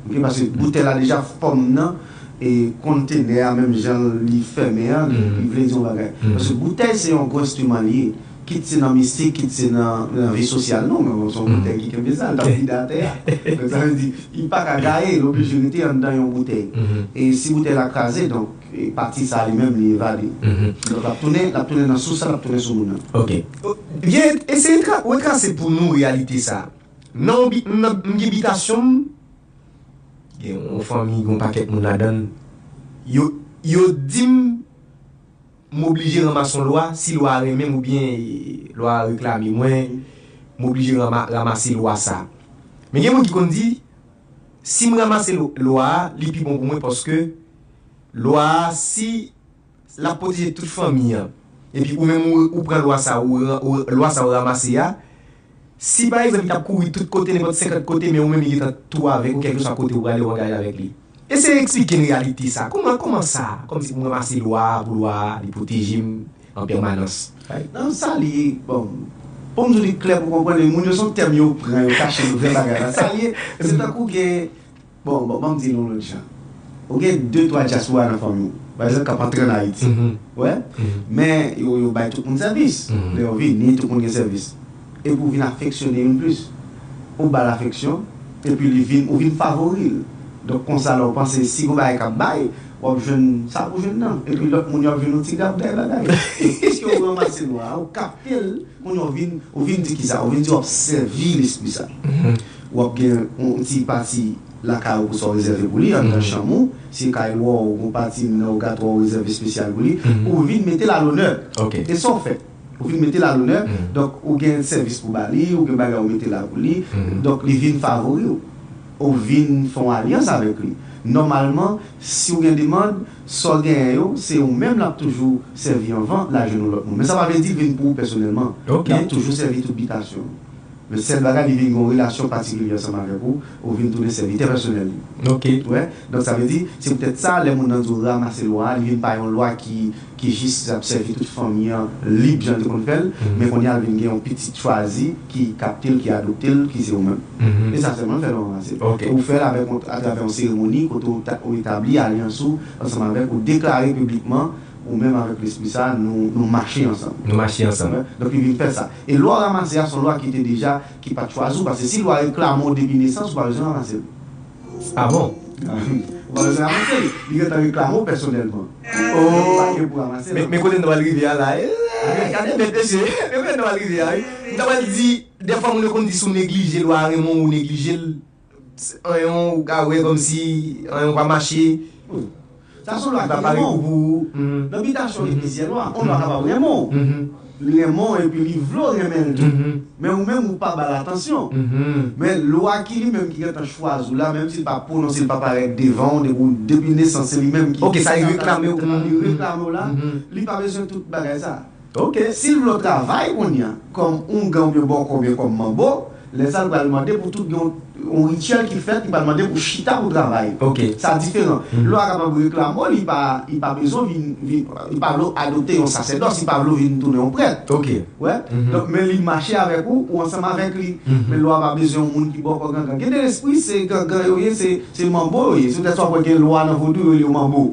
Ok, paske boutèy la deja fòm nan, e kontenè a, menm jan li fèmen an, li, li vle di yon bagay. Paske boutèy se yon gwo enstriman li ye. Kit se nan mistik, kit se nan, nan vi sosyal nou, men se yon boutèy ki kenbe sa, l t ap vide atè a. Donk, sa vle di, li pa ka gaye, li oblije rete anndan yon boutèy. E si boutèy la kraze, donk, e pati sa a li menm li evade. Donk, l ap tounen, l ap tounen nan sous sa, l ap tounen sou moun nan. Ok. Vin eseye tra, retrase pou nou reyalite sa. Nan yon bi, nan, m gen bitasyon m, gen yon fanmi, gen yon pakèt moun ladan l. Yo, yo di m, m oblije ranmase yon lwa, si lwa a renmen m oubyen lwa a reklame mwen, m oblije ranma-, ranmase lwa sa. Men gen moun ki konn di, si m ranmase lo-, lwa a, li pi bon pou mwen paske lwa a, si l ap pwoteje tout fanmi an, epi ou menm ou, ou pran lwa sa, ou, ou, lwa sa ou ranmase a, si pa egzanp li t ap kouri tout kote, nenpòt senkant kote, men ou menm li gentan tou avèk ou, kèlkeswa kote ou prale, ou angaje avèk li. Eseye eksplike n reyalite sa. Kòman, kòman sa, kòmsi pou m ranmase lwa a, pou lwa a, li pwoteje m an pèmanans. Nan sa li ye, bon, pou m di w li klè pou konprann, moun yo se yon tèm yo pran, yo kache nan vre bagay la. Sa li ye, se tankou gen, bon, bon, ban m di l yon lòt jan. Ou gen de, twa dyaspora nan fanmi w, pa egzanp, k ap antre ann Ayiti. Wè? Men yo, yo bay tout moun sèvis. Lè yo vini, tout moun gen sèvis. Epi w vin afeksyone youn plis. Ou ba l afeksyon, epi li vin, ou vin favori l. Donk, konsa, lè w panse, si gon bagay k ap bay, w ap jwenn sa pou jwenn nan. Epi lòt moun yo ap jwenn yon ti grap dèyè bagay. Piske w ranmase lwa a, ou kapte l, kounye a w vin, ou vin di kisa? Ou vin di w ap sèvi lespri sa. W ap gen yon ti pati lakay ou pou sa w rezève pou li, anndan chanm ou. Si kay lwa w, gon pati nan ou gatwa ou rezève espesyal pou li. Ou vin mete l a lonè. E sa w fè? Ou vin mete l a lonè, donk ou gen sèvis pou ba li, ou gen bagay ou mete la pou li, donk li vin favori w. Ou vin fè yon alyans avèk li. Nòmalman, si w gen demann, sa w genyen yo, se ou menm l ap toujou sèvi anvan l al jwenn yon lòt moun. Men sa pa vle di l vin pou ou pèsonèlman. L ap toujou sèvi tout bitasyon w. Men sèl bagay, li vin gen yon relasyon patikilye ansanm avèk ou, ou vin tounen sèvitè pèsonèl li. Ou wè? Donk, sa vle di, se poutèt sa, lè moun nan di w ranmase lwa a, li vin pa yon lwa ki, ki jis ap sèvi tout fanmi an lib jan l te konn fè l, men kounye a, l vin gen yon pitit chwazi ki kapte l, ki adopte l, ki se ou menm. E sa sèlman l fè lè w ranmase l. Ou fè l avèk yon, atravè yon seremoni, kote w ta, ou etabli alyans ou ansanm avèk, ou deklare piblikman, ou menm avèk lespri sa, nou, nou mache ansanm. Nou mache ansanm. Donk, li vin fè sa. E lwa w ranmase a, se yon lwa ki te deja, ki pa t chwazi w, paske si lwa reklame w depi nesans, ou pa bezwen ranmase l. Ah bon? Ou pa bezwen ranmase l. Li gentan reklame w pèsonèlman. Ou pa gen pou ranmase l. Men, men kote n ta pral rive a la, eh, gade bèt mesye, men kote n ta pral rive a, wi. M ta pral di, dèfwa moun yo konn di si w neglije lwa a, renmen w ou neglije l, anyen ou ka wè kòmsi anyen ou pa mache. Sa se yon lwa ki renmen w. Nan bitasyon gen plizyè lwa. Yon lwa kapab renmen w. Li renmen w epi li vle w renmen l tou. Men ou menm ou pa ba l atansyon. Men lwa ki li menm ki gentan chwazi w la, menm si l pa pwononse, l pa parèt devan w, depi, depi nesans, se li menm ki... Ok, sa li reklame w. Li reklame w la, li pa bezwen tout bagay sa. Ok. Si l vle w travay kounye a, kòm oungan oubyen bòkò oubyen kòm manbo, lè sa a l pral mande pou tout gen yon, yon rityèl ki fèt, li pral mande pou chita pou travay. Ok. Sa diferan. Lwa a kapab reklame w, li pa, li pa bezwen vin, vin, li pa vle w adopte yon sasèdòs, li pa vle w vin tounen yon prèt. Ok. Wè? Donk, men li mache avèk ou, ou ansanm avèk li. Men lwa a pa bezwen yon moun ki bòkò gangan. Gen de lespri, se gangan yo ye, se, se manbo yo ye. Se poutèt sa w ap wè gen lwa nan vodou, yo rele yo manbo.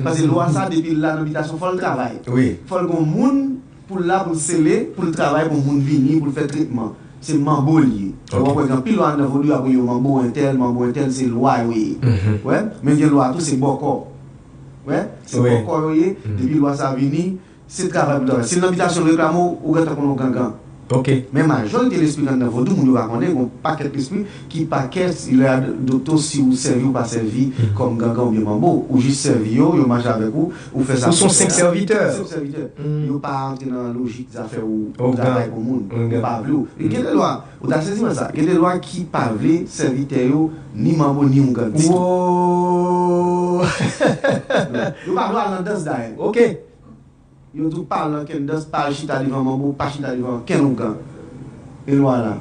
Paske lwa sa, depi l la nan bitasyon, fò l travay. Wi. Fò l gon moun pou l la, pou l sele, pou l travay, pou moun vini, pou l fè tretman. Se manbo li ye. Ok. W ap wè gen anpil lwa nan vodou, y ap rele yo manbo entèl, manbo entèl, se lwa yo ye. Wè, men gen lwa tou, se bòkò. Wè, se bòkò yo ye. Depi lwa sa vini, se travay pou travay. Si l nan bitasyon l reklame w, ou gentan konn yon gangan. Ok. Men majorite lespri k anndan vodou, moun yo pa konnen, gon pakèt lespri ki pa kè si lè a dokto si ou sèvi ou pa sèvi kòm gangan oubyen manbo. Ou jis sèvi yo, yo mache avèk ou, ou fè sa pou fè a. Ou se yon senp sèvitè. Senp sèvitè. Yo pa antre nan lojik zafè ou, ou travay pou moun. Yo pa vle w. E gen de lwa, ou ta sezi wè sa, gen de lwa ki pa vle sèvitè yo, ni manbo, ni oungan ditou. Wo! Yo pa vle w al nan dans dayè. Ok. Yo di w pa al nan kenn dans, pa al chita devan manbo, pa chita devan kenn oungan. E lwa la.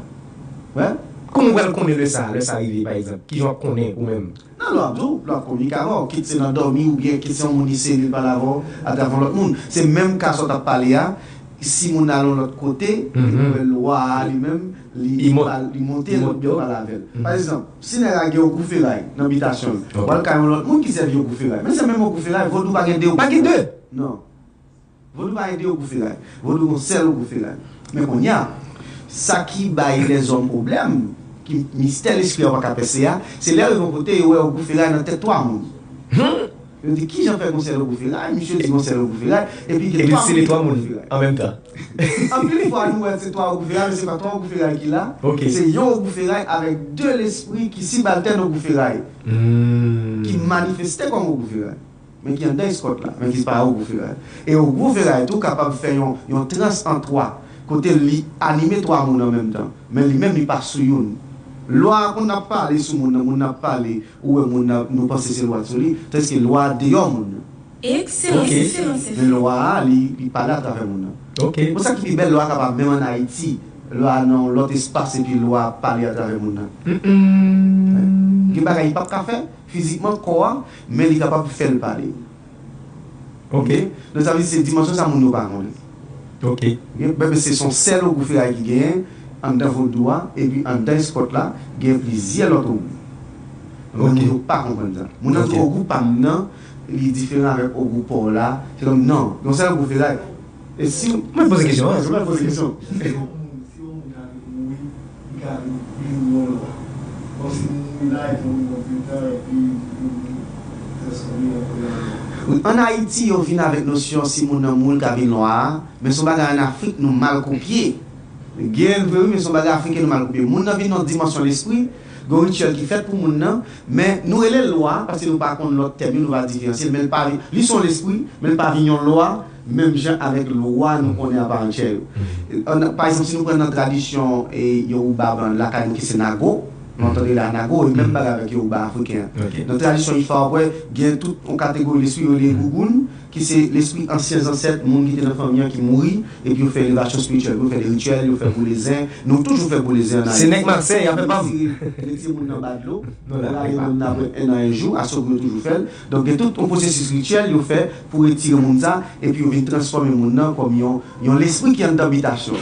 Wè? Kòman ou pral konnen lè sa, lè sa rive, pa egzanp? Kijan w ap konnen ou menm? Nan lwa ap di w, lwa ap kominike avè w, kit se nan dòmi oubyen kit se yon moun li sele, li pale avè w atravè yon lòt moun. Se menm ka sa w t ap pale a, si moun nan al yon lòt kote, li wè lwa a li menm, li, li pale, li monte, l oubyen pale avè l. Pa egzanp, si nèg la gen ogou feray nan bitasyon l, w al kay yon lòt moun ki sèvi ogou feray. Men se menm ogou feray, vodou pa gen de ogou feray. Pa gen de? Non. Vodou pa gen de ogou feray. Vodou gon sèl ogou feray. Men kounye a, sa ki bay lèzòm pwoblèm, ki mistè lespri a pa ka pèse a, se lè yo rive yon kote, yo wè ogou feray nan tèt twa moun. Yo di, "Kijan fè gon sèl ogou feray?" Misye di, "Gon sèl ogou feray." Epi gen twa moun ki gen ogou feray. Epi se twa moun an menm tan. Anpil fwa, nou wè se twa ogou feray, men se pa twa ogou feray ki la. Ok. Se yon ogou feray avèk de lespri ki sibaltèn ogou feray, ki manifeste kòm ogou feray. men ki anndan eskòt la, men ki pa ogou feray. E ogou feray tou kapab fè yon, yon trans an twa, kote li anime twa moun an menm tan, men li menm li pa sou youn. Lwa a, kon n ap pale sou moun nan, moun nan ap pale, ou wè moun nan, nou panse se lwa sou li, tandiske lwa a deyò moun nan. Ekselans, ekselans. Men lwa a, li, li pale atravè moun nan. Bon, sa ki pi bèl, lwa a kapab menm ann Ayiti, lwa a nan yon lòt espas epi lwa a ap pale atravè moun nan. Gen bagay li p ap ka fè fizikman, kò a, men li kapab fè l pale. Ok. Donk sa vle di se dimansyon sa moun yo pa konnen. Ok. Gen, men se yon sèl ogou feray ki genyen anndan vodou a, epi anndan eskòt la, gen plizyè lòt ogou. Men moun yo pa konprann sa. Moun nan di ogou pa m nan, li diferan avèk ogou pa w la. Se kòm non, yon sèl ogou feray. E si. Mwen poze kesyon an. Mwen poze kesyon. Si yon moun, si yon moun ka vin mouri, li ka vin vin yon lwa. Kòmsi moun mouri la, epi yon moun pran tan, epi li vin transfòme an yon lwa. Wi, ann Ayiti, yo vin avèk nosyon si moun nan mouri, l ka vin lwa a, men se yon bagay ann Afrik nou mal kopye. Gen l vre wi, men se yon bagay afriken nou mal kopye. Moun nan vin nan dimansyon lespri, gen yon rityèl ki fèt pou moun nan, men nou rele l lwa, paske nou pa konn lòt tèm yo, nou pa diferansye l, men l pa vin, li se yon lespri, men l pa vin yon lwa, menm jan avèk lwa nou konnen aparantye yo. Pa egzanp, si nou pran nan tradisyon Yoruba blan lakay nou ki se Nago, nou antann rele a Nago, e menm bagay avèk Yoruba afriken an. Nan tradisyon Ifa, w ap wè, gen tout yon kategori lespri yo rele egougoun, ki se lespri ansyen zansèt, moun ki te nan fanmi an ki mouri, epi yo fè elevasyon espirityèl, yo fè de rityèl, yo fè boule zen. Nou toujou fè boule zen ann Ayiti. Se nèg Masèy, afè pa m. Retire moun nan ba dlo, rale moun nan apre en an, en jou, a Sogou yo toujou fè l. Donk, gen tout yon pwosesis rityèl yo fè pou retire moun sa, epi yo vin transfòme moun nan kòm yon, yon lespri ki anndan bitasyon.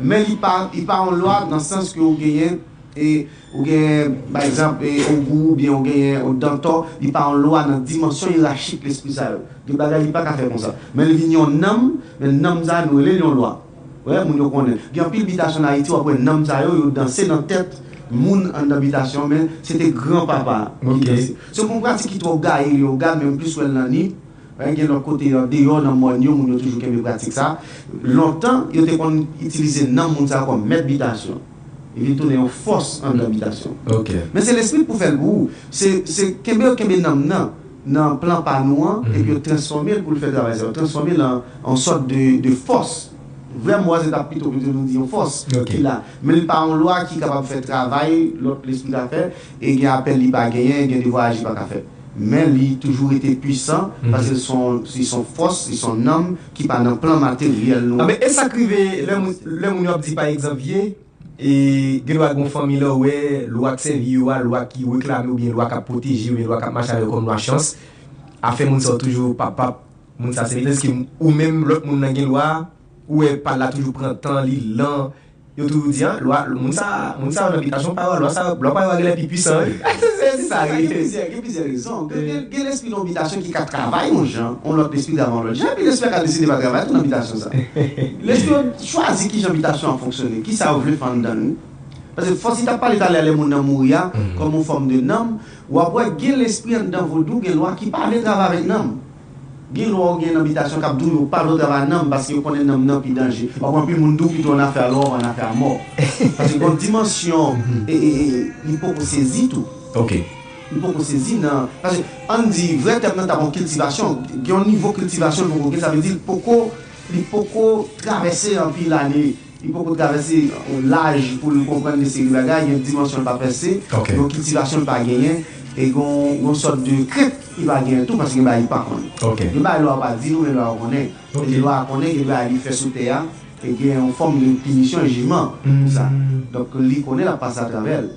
Men li pa, li pa yon lwa nan sans ke ou genyen, e, ou genyen, pa egzanp, e, ogou oubyen ou genyen dantò, li pa yon lwa nan dimansyon yerachik lespri sa yo. Gen bagay li pa ka fè konsa. Men li vin yon nanm, men nanm sa nou rele l yon lwa. Wè, moun yo konnen. Gen anpil bitasyon ann Ayiti, w ap wè nanm sa yo, yo danse nan tèt moun anndan bitasyon, men se te granpapa ki danse. Se yon pratik ki twò gaye, yo gad, men m plis wè l nan Nip. Gen lòt kote, andeyò, nan mòn yo, moun yo toujou kenbe pratik sa. Lontan, yo te konn itilize nanm moun sa kòm mèt bitasyon. Li vin tounen yon fòs anndan bitasyon. Men se lespri k pou fè l pou ou. Se, se kenbe, kenbe nanm nan, nan plan pa nou an, epi yo transfòme l pou l fè travay sa. Yo transfòme l an, an sòt de, de fòs. Vrè mo a se t ap pito, pito nou di yon fòs ki la. Men li pa yon lwa ki kapab fè travay lòt lespri ka fè, e gen apèl li pa genyen, gen devwa aji pa ka fè. Men li toujou rete pwisan, paske se yon, se yon fòs, se yon nanm ki pa nan plan materyèl nou. Anben, e sa k rive lè moun, lè moun yo ap di, pa egzanp, vye, e gen dwa gen yon fanmi lè w wè, lwa k sèvi yo a, lwa ki reklame oubyen lwa k ap pwoteje oubyen lwa k ap mache avè yo kòm lwa chans, afè moun sa yo toujou p ap, p ap, moun sa se petèt ke ou menm lòt moun nan gen lwa, ou wè pa l la toujou pran tan, li lan, yo toujou di, an, lwa, moun sa, moun sa yo nan bitasyon pa yo, lwa sa, lwa pa yo a genlè pi pwisan wi. Se, se sa, gen plizyè, gen plizyè rezon. Gen, gen, gen lespri nan bitasyon ki ka travay yon jan, yon lòt lespri travay yon lòt jan, epi lespri a ka deside pa travay tou nan bitasyon sa. Lespri yo chwazi kijan bitasyon an fonksyone, kisa yo vle fè anndan l wi. Paske fòs li t ap pale talè lè moun nan mouri a, kòm yon fòm de nanm, w ap wè gen lespri anndan vodou, gen lwa ki pa vle travay avèk nanm. Gen lwa ou gen nan bitasyon k ap di w yo pa dwe travay nanm paske yo konnen nanm nan pi danje. W ap wè anpil moun di w pito ann afè a lwa ou ann afè a mò. Paske gen yon dimansyon e, e, e, li poko sezi tou. Ok. Li poko sezi nan, paske ann di vrè tèm nan t ap yon kiltivasyon, gen yon nivo kiltivasyon l poko gen, sa vle di l poko, li poko travèse anpil ane. Li poko travèse yon laj pou l konprann de seri bagay, gen dimansyon l pa pèse, gen kiltivasyon l pa genyen, e gen yon, yon sòt de krent li pa genyen tou, paske gen bagay li pa konnen. Gen bagay lwa a pa di nou, men lwa a konnen. E lwa a konnen, gen bagay li fè sou tè a, e gen yon fòm de pinisyon e jijman pou sa. Donk, li konnen l ap pase atravè l.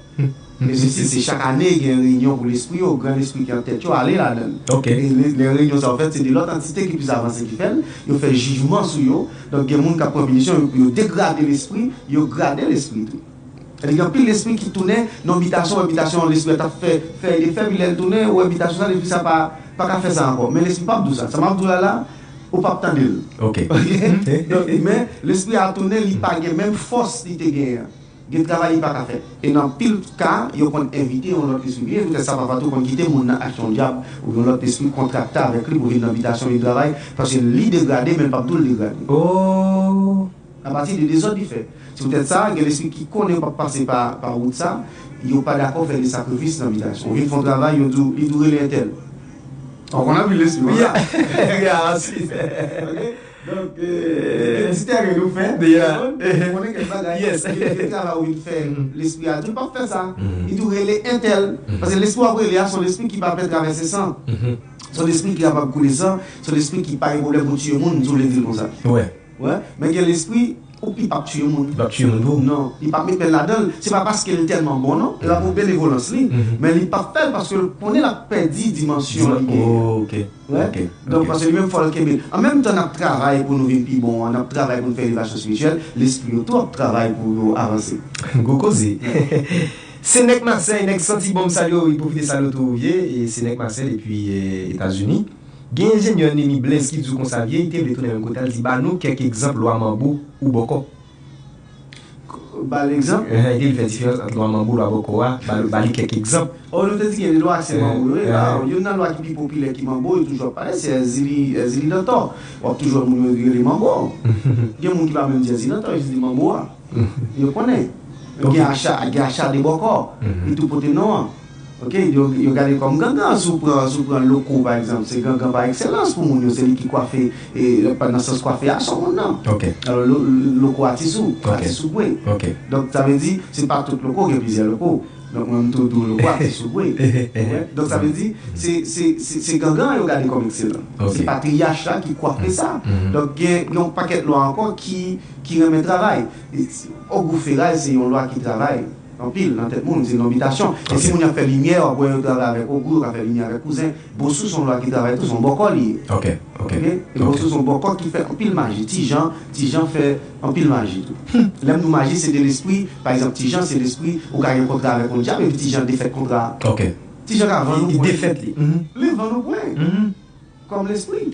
E se, se, se chak ane gen reyinyon pou lespri yo, gran lespri ki an tèt yo ale ladan l. E lè, lè reyinyon sa yo fèt, se de lòt antite ki plis avanse ki fè l, yo fè jijman sou yo. Donk gen moun k ap pran pinisyon, yo, yo degrade lespri, yo grade lespri tou. Sètadi gen anpil lespri ki tounen nan bitasyon, wè bitasyon lespri a t ap fè, fè, li fè, epi lè l tounen, wè bitasyon sa, lespri sa pa, pa ka fè sa ankò. Men lespri p ap di w sa. Sa m ap di w la la, ou p ap tande l. Ok. Donk, men lespri a tounen, li pa gen menm fòs li te genyen an. Gen travay li pa ka fè. E nan anpil ka, yo konn envite yon lòt lespri vini. Poutèt sa, pafwa tou, konn kite moun nan achte yon dyab oubyen yon lòt lespri kontrakte avèk li pou vin nan bitasyon li travay, paske li degrade, men l p ap di w l degrade. Oh! Apati de dezòd li fè. Se poutèt sa, gen lespri ki konnen yo p ap pase pa, pa wout sa, yo pa dakò fè de sakrifis nan bitasyon. Ou vin fè yon travay, yo di w, li di w rele entèl. Ou konn anpil lespri konsa. Yeah, I see. Ok? Donk, euh, ti tèren nou fè. Yeah. Ou konnen kèk bagay. Yes. Gen travay ou vin fè, lespri a di w p ap fè sa. Li tou rele entèl. Paske lespri w ap rele a, se yon lespri ki pa fè travèse san. Se yon lespri ki kapab koule san, se yon lespri ki pa gen pwoblèm pou tiye moun, si w vle di l konsa. Wè. Wè, men gen lespri, ou li p ap tiye moun. Li p ap tiye moun tou? Non, li p ap met men l ladan l. Se pa paske l tèlman bon, non. Li pa pou benevolans li, men li p ap fè l paske l konnen l ap pèdi dimansyon li genyen an. Oh, ok. Wè. Ok. Donk, paske li menm fò l kenbe l. An menm tan n ap travay pou nou vin pi bon an, n ap travay pou nou fè elevasyon espirityèl, lespri yo tou ap travay pou yo avanse. Gwo koze. Se nèg Masèy, nèg santi bon, m salye w, wi, pwofite salye w tou, vye, e se nèg Masèy depi, eh, Etazini. Gen enjenyè Nemy Blaise ki di w konsa, vye, li te vle tounen menm kote a, l di, ba nou kèk egzanp lwa manbo ou bòkò. Ba l egzanp? Eh, li te vle fè diferans ant lwa manbo, lwa bòkò a, ba, ba li kèk egzanp. Oh, nou te di gen de lwa se manbo yo ye. Ah, youn nan lwa ki pi popilè ki manbo, yo toujou ap pale, se Èzili, Èzili Dantò. W ap toujou wè moun yo rele manbo. Gen moun ki pa menm di Èzili Dantò, yo jis di manbo a. Yo konnen. Ok. Gen acha, gen acha de bòkò. Li tou pote non an. Ok, yo, yo gade kòm gangan, si w pran, si w pran Loko, pa egzanp, se gangan pa ekselans pou moun yo, se li ki kwafe, e, nan sans kwafe a, se yon moun nan. Ok. Alò, Lo-, Loko atis ou, ok, atis ou gwe. Ok. Donk, sa vle di, se pa tout Loko, gen plizyè Loko. Donk, mwen, m tou di w Loko atis ou gwe. Donk, sa vle di, se, se, se, se gangan yo gade kòm ekselan. Ok. Se patriyach la ki kwafe sa. Donk, gen, gen yon pakèt lwa ankò ki, ki renmen travay. E, Ogou Feray, se yon lwa ki travay anpil nan tèt moun, se yon bitasyon. E si moun yo ap fè limyè, w ap wè yo travay avèk Ogou, yo ka fè limyè avèk kouzen. Bosou se yon lwa ki travay tou, se yon bòkò li ye. Ok, ok. Ok? E Bosou se yon bòkò ki fè anpil maji. Ti Jan, Ti Jan fè anpil maji tou. Lè m di w maji, se de lespri. Pa egzanp, Ti Jan, se lespri, ou ka gen kontra avèk yon dyab, epi Ti Jan defèt kontra a. Ok. Ti Jan ka vann ou pwen. Li defèt li. Li vann ou pwen. Kòm lespri.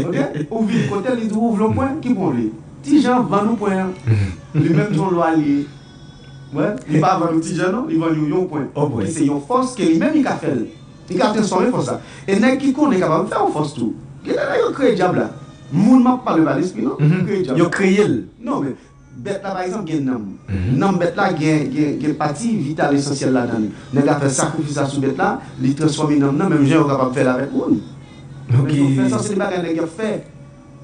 Ok? Ou vin kote l, li di w ou vle yon pwen, ki pwen w vle? Ti Jan vann ou pwen an. Li menm se yon lwa li ye. Wè, li pa vann ou Ti Jan non, li vann ou yon pwen. Yon pwen. Ki se yon fòs ke li menm li ka fè l. Li ka transfòme fòs la. E nèg ki konnen kapab fè yon fòs tou. Gen de nèg yo kreye dyab la. Moun m ap pale pa lespri non, ki kreye dyab la. Yo kreye l. Non, men bèt la, pa egzanp, gen nanm. Nanm bèt la gen, gen, gen pati vital esansyèl ladan li. Nèg la fè sakrifis la sou bèt la, li transfòme nanm nan, menm jan yo kapab fè l avèk moun. Ok. Nèg yo fè sa, se de bagay nèg yo ap fè.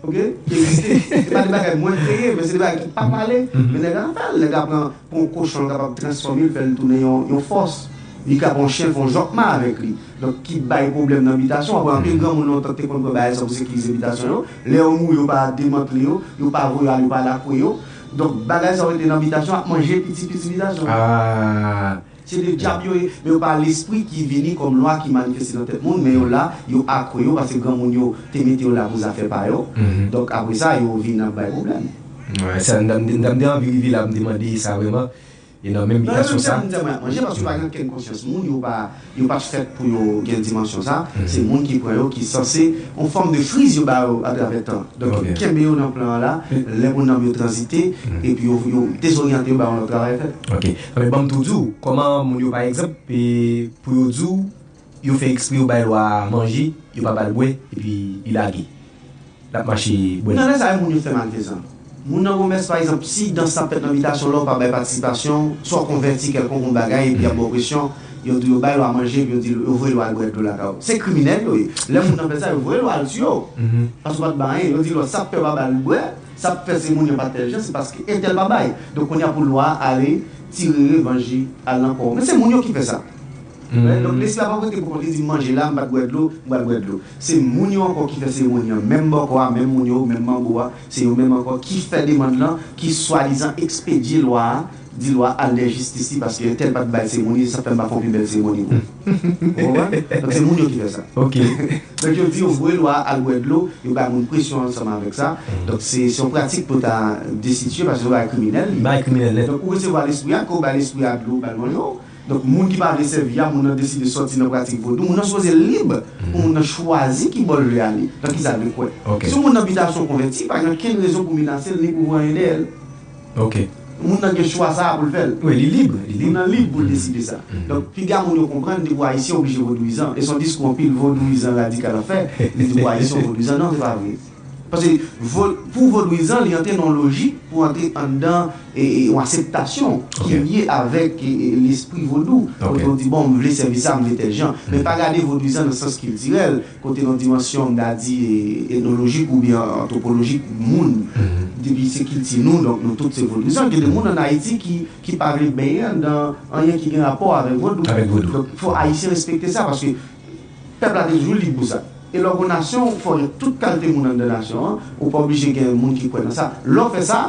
Ok? Ki egziste. Se pa de bagay mwen kreye, men se de bagay ki pa pale. Men nèg la fè l, nèg la pran, pran yon kochon, l kapab transfòme l, fè l tounen yon, yon fòs. Li ka pran yon chen, fè yon jòkma avèk li. Donk, ki bay pwoblèm nan bitasyon. W ap wè anpil granmoun lontan te konn pran bagay sa pou sekirize bitasyon yo. Lè yo mouri, yo pa demantle yo, yo pa voye al, yo pa lakwe yo. Donk, bagay sa yo rete nan bitasyon, ap manje piti, piti bitasyon. Ah. Se de dyab yo ye, men yo pa lespri ki vini kòm lwa ki manifeste nan tèt moun, men yo la, yo akwe yo, paske granmoun yo te mete yo la pou zafè pa yo. Donk, apre sa, yo vin ap bay pwoblèm. Wè, sa, m t ap, m t ap, m te anvi rive la, m te mande sa vrèman. E nan menm bitasyon sa. Yo menm tèm, tèm ap manje, paske yo pa gen okenn konsyans moun, yo pa, yo pa t fèt pou yo gen dimansyon sa. Se moun ki pran yo, ki sanse, yon fòm de friz yo ba yo atravè tan. Donk, yo kenbe yo nan plan an la, lè pou nanm yo tranzite, epi yo, yo dezoryante yo, ba yo lòt travay fè. Ok. Nan men ban m tou di w, kòman moun yo, pa egzanp, e, pou yo di w, yo fè ekspre yo bay lwa a manje, yo pa ba l bwè, epi li lage. L ap mache bwè. Nan lè sa yo, moun yo fè malfezan. Moun nan gwo mès, pa egzanp, si dans ap fèt nan bitasyon la, ou pa bay patisipasyon, swa w konvèti kèlkonk yon bagay, epi y ap ba w presyon, yo di yo bay lwa manje, epi yo di yo voye lwa al bwè dlo lakay ou. Se kriminèl yo ye. Lè moun nan fè sa, yo voye lwa al tiye w. Paske w pa t ba anyen. Yo di lwa sa ap fè yo pa ba l bwè, sa ap fè se moun yo pa t fè l jan, se paske entèl pa bay. Donk, kounye a pou lwa a ale tire revanj li al nan kò w. Men se moun yo ki fè sa. Donk, lespri a pa pote pou kont li di, "M manje la, m pa t bwè dlo, m pral bwè dlo." Se moun yo ankò ki fè seremoni an. Menm bòkò a, menm moun yo, menm manbo a, se yo menm ankò ki fè demann lan, ki swadizan ekspedye lwa a, di lwa a al nan jistis li, paske entèl pa t bay seremoni, sa fè m pa fè yon pi bèl seremoni pou ou. Ou konprann? Donk, se moun yo ki fè sa. Ok. Donk, yo di yo voye lwa a al bwè dlo, yo bay moun presyon ansanm avèk sa. Donk, se, se yon pratik pou ta desitye, paske se yon bagay kriminèl li. Bagay kriminèl nèt. Donk, ou resevwa lespri a, ke w bay lespri a dlo, w ba l manje, Donk, moun ki pa vle sèvi a, moun nan deside sòti nan pratik vodou. Moun nan sipoze lib pou moun nan chwazi ki bò l vle ale, nan kisa l vle kwè. Ok. Si yon moun nan bitasyon konvèti, pa gen okenn rezon pou menase l ni pou voye anyen dèyè l. Ok. Moun nan gen chwa sa a pou l fè l. Wi, li lib, li lib. Moun nan lib pou l deside sa. Donk, piga moun yo konprann, depi w ayisyen, w oblije vodouyizan. E se yon diskou anpil vodouyizan radikal ap fè. Li di pou ayisyen w vodouyizan. Non, se pa vre. Paske vo- pou vodouyizan, li antre nan yon lojik pou antre anndan e, e, yon akseptasyon ki lye avèk e, e, lespri vodou. Kote w di, bon, m vle sèvi sa, m vle tèl jan. Men pa gade vodouyizan nan sans kiltirèl, kote nan dimansyon, m ta di, e, etnolojik oubyen antwopolojik moun. Depi se kilti nou, donk nou tout se vodouyizan. Gen de moun ann Ayiti ki, ki pa vle benyen anndan anyen ki gen rapò avèk vodou. Avèk vodou. Donk, fò Ayisyen respekte sa, paske pèp la te toujou lib pou sa. E lè w gon nasyon, fò gen tout kalite moun anndan nasyon an, ou pa oblije gen moun ki kwè nan sa. Lè w fè sa,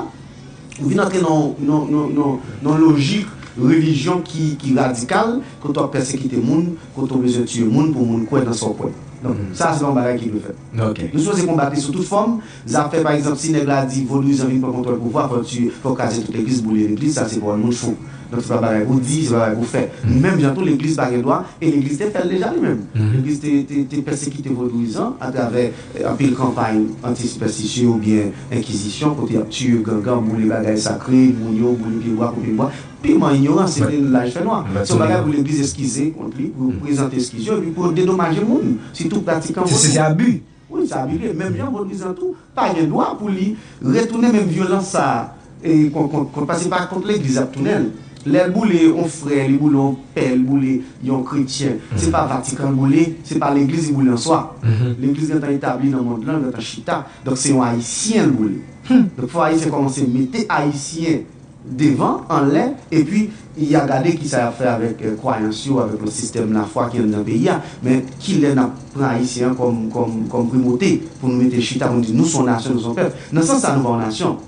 ou vin antre nan, nan, nan, nan, nan lojik relijyon ki, ki radikal, kote w ap pèsekite moun, kote w bezwen tiye moun pou moun kwè nan sa w kwè. Donk, sa se pa yon bagay ki dwe fèt. Nou sipoze konbat li sou tout fòm. Zafè, pa egzanp, si nèg la di vodouyizan vin pran kontwòl pouvwa, fò tiye, fò kraze tout legliz, boule legliz, sa se pawòl moun fou. Donk, se pa bagay pou di, se pa bagay pou fè. Menm jan tou, legliz pa gen dwa, e legliz te fè l deja li menm. Legliz te, te, te pèsekite vodouyizan atravè e, anpil kanpay anti-sipèstisye oubyen enkizisyon, kote y ap tiye gangan, boule bagay sakre, moun yo, boule pye bwa, koupe bwa. Piman inyorans, se te laj fènwa. Se yon bagay pou legliz eskize kont li, pou yo prezante eskiz yo, epi pou yo dedomaje moun, sitou pratikan vodou. Se abi. Wi, se abi li ye. Menm jan vodouyizan tou, pa gen dwa pou li retounen menm vyolans sa a, e, kont, kont, kont, paske se pa kont legliz l ap tounen l. Lè l boule yon frè, li boule yon pè, li boule yon kretyen, se pa Vatikan l boule, se pa legliz li boule an swa. Legliz gentan etabli nan mond lan, gentan chita. Donk, se yon Ayisyen l boule. Donk, fò Ayisyen kòmanse mete Ayisyen devan, anlè, epi y a gade kisa y ap fè avèk e, kwayans yo, avèk lòt sistèm lafwa ki anndan peyi a. Men kilè n ap pran Ayisyen an kòm, kòm, kòm primote pou nou mete l chita, pou nou di nou se yon nasyon, nou se yon pèp? Nan sans sa, nou pa yon nasyon.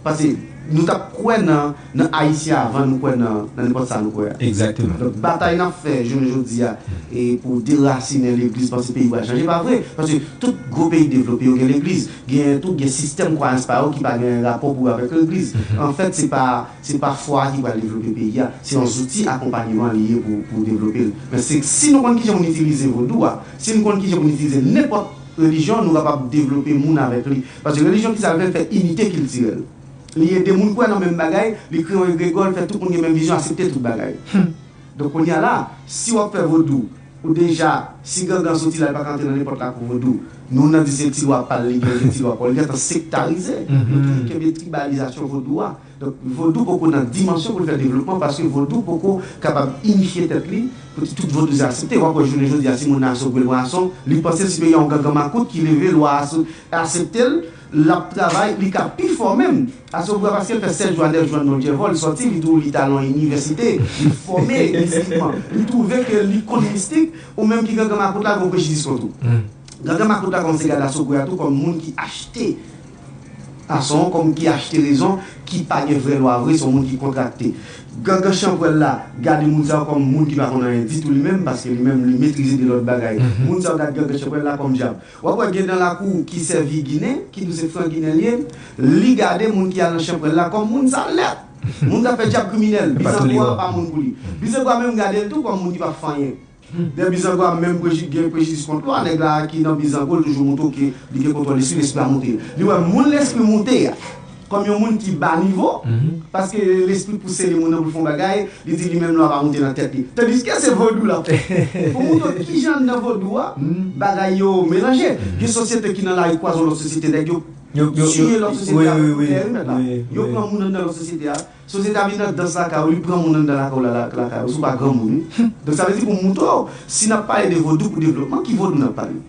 Paske nou t ap kwè nan, nan Ayisyen avan nou kwè nan, nan nenpòt sa nou kwè a. Egzakteman. Donk, batay n ap fè jounen jodi a e pou derasinen legliz, panse peyi pral chanje, pa vre. Paske tout gwo peyi devlope yo gen legliz. Gen tou, gen sistèm kwayans pa yo ki pa gen rapò pou yo avèk legliz. Anfèt, se pa, se pa fwa a ki pral devlope peyi a. Se yon zouti akonpanyeman li ye pou, pou devlope l. Men se, si nou konn kijan pou n itilize vodou a, si nou konn kijan pou n itilize nenpòt relijyon, nou kapab devlope moun avèk li. Paske relijyon ki sa l fè? L fè inite kiltirèl. Li ede moun kwè nan menm bagay, li kreye yon egregò, l fè tout moun gen menm vizyon, aksepte tout bagay. Donk, kounye a la, si w ap fè vodou, ou deja, si gangan soti la, li pa ka antre nan nenpòt lakou vodou. Nou nan di se ti lwa pa l, li gen ti lwa pa l, li gentan sektarize. Nou toujou kenbe tribalizasyon vodou a. Donk, vodou poko nan dimansyon pou l fè devlopman, paske vodou poko kapab inifye tèt li, pou tout vodouyizan aksepte. W ap wè jounen jodi a, si moun nan Aso Bwè Lwason, li panse si peyi a yon gangan makout ki leve, lwa a sou, aksepte l, l ap travay, li ka pi fò menm. Aso Bwè, paske l fè sèt jou a nèf jou anndan yon dyèvòl, li sòti, li tou, li t al nan inivèsite, li fòme mistikman. Li twouve ke li konn mistik, ou menm ki gangan makout la, gen yon prejidis kont ou. Gangan makout la kòmanse gade Aso Bwè a tou kòm moun ki achte ason, kòm ki achte rezon, ki pa gen vrè lwa vre, se yon moun ki kontrakte. Gangan chanpwèl la gade moun sa yo kòm moun ki pa konn anyen ditou li menm, paske li menm li metrize de lòt bagay. Moun sa yo gade gangan chanpwèl la kòm dyab. W ap wè gen nan lakou ki sèvi Ginen, ki di w se fran Ginen li ye, li gade moun ki al nan chanpwèl la kòm moun sal nèt. Moun k ap fè dyab, kriminèl. Bizango a pa moun pou li. Bizango a menm gade l tou kòm moun ki p ap fè anyen. Dè bizango a menm preji- gen prejidis kont lwa, nèg la ki nan bizango, l toujou montre w ke li gen kontwòl lespri, lespri a moute l. Li wè moun lespri moute a kòm yon moun ki ba nivo, paske lespri pouse li moun nan pou l fè yon bagay, li di li menm lwa pa moute nan tèt li. Tandiske se vodou l ap fè. Pou montre w kijan nan vodou a, bagay yo melanje. Gen sosyete ki nan lari kwaze yon lòt sosyete, nèg yo tiye lòt sosyete a pou tè remèt la. Yo pran moun anndan lòt sosyete a. Sosyete a vin nan dans lakay ou, li pran moun anndan lakay ou la, la- lakay ou, si w pa granmoun, wi. Donk, sa vle di pou montre w, si n ap pale de vodou pou devlopman, ki vodou n ap pale?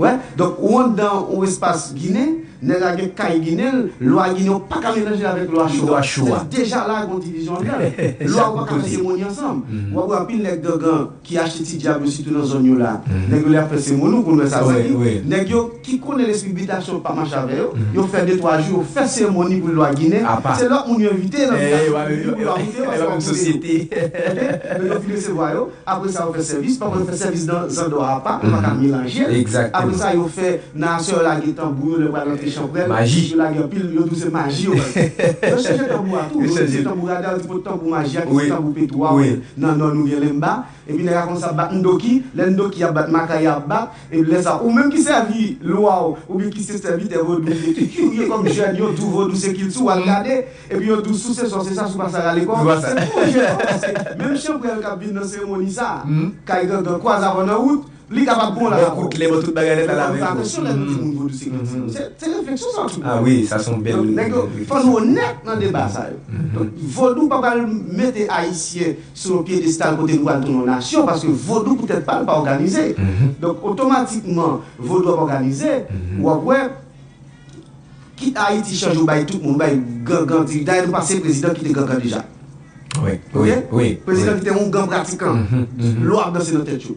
Wè, donk, ou anndan yon espas Ginen, nèg la gen kay Ginen, lwa Ginen, ou pa ka melanje avèk lwa Cho a. Lwa Cho a. Sa vle di deja la, gen yon divizyon anndan l. Lwa ou pa ka fè seremoni ansanm. W ap wè anpil nèg gangan ki achte ti dyab yo, sitou nan zòn yo la. Nèg yo lè y ap fè seremoni, ou konn wè sa, sa ki, nèg yo ki konnen lespri bitasyon pa mache avè yo, yo fè de twa jou, yo fè seremoni pou lwa Ginen. Se lòt moun yo envite nan bitasyon pou lwa moute yo, paske yo pa moute yo. Oke? Donk, yo vin resevwa yo. Apre sa, yo fè sèvis. Pafwa, yo fè sèvis nan zandwa apa, yo pa ka melanje l. Apre sa, yo fè nan aswè, yo lage tanbou yo, lè yo pral rantre chanpwèl, yo lage anpil, yo di w se maji yo pral fè. Yo chanje tanbou a tou, yo di se tanbou rada, yo di pot tanbou maji a, ki se tanbou petwa, nan nò nou gen lenmba. Epi nèg la kòmanse ap bat ndoki, lè ndoki ap bat, makaya ap bat, epi lè sa, ou menm ki sèvi lwa w, oubyen ki se sèvitè vodou, ki kirye kòm jèn, yo di w vodou se kilti w, w al gade, epi yo di w si w se sòsye sa, si w pa sa rale kò w, se pou w jere kò w, paske menm chanpwèl k ap vin nan seremoni sa, kay gangan kwaze avè w nan wout, Li kapab bon la. Bon kout lè, bon tout bagay nèt la avèk ou. Atansyon lè nou di moun vodou se kritik. Se se refleksyon sa tou. Ah wi, sa se yon bèl. Donk nèg yo, fò nou onèt nan deba sa yo. Donk vodou pa pral mete ayisyen sou yon pyedestal kote nou pral tounen yon nasyon, paske vodou poutèt pa l pa òganize. Donk otomatikman vodou ap òganize, w ap wè kit Ayiti chanje, ou bay tout moun, ou bay gangan, dayè nou pase prezidan ki te gangan deja. Wi, wi, wi. Prezidan ki te yon gan pratikan. Lwa ap danse nan tèt yo.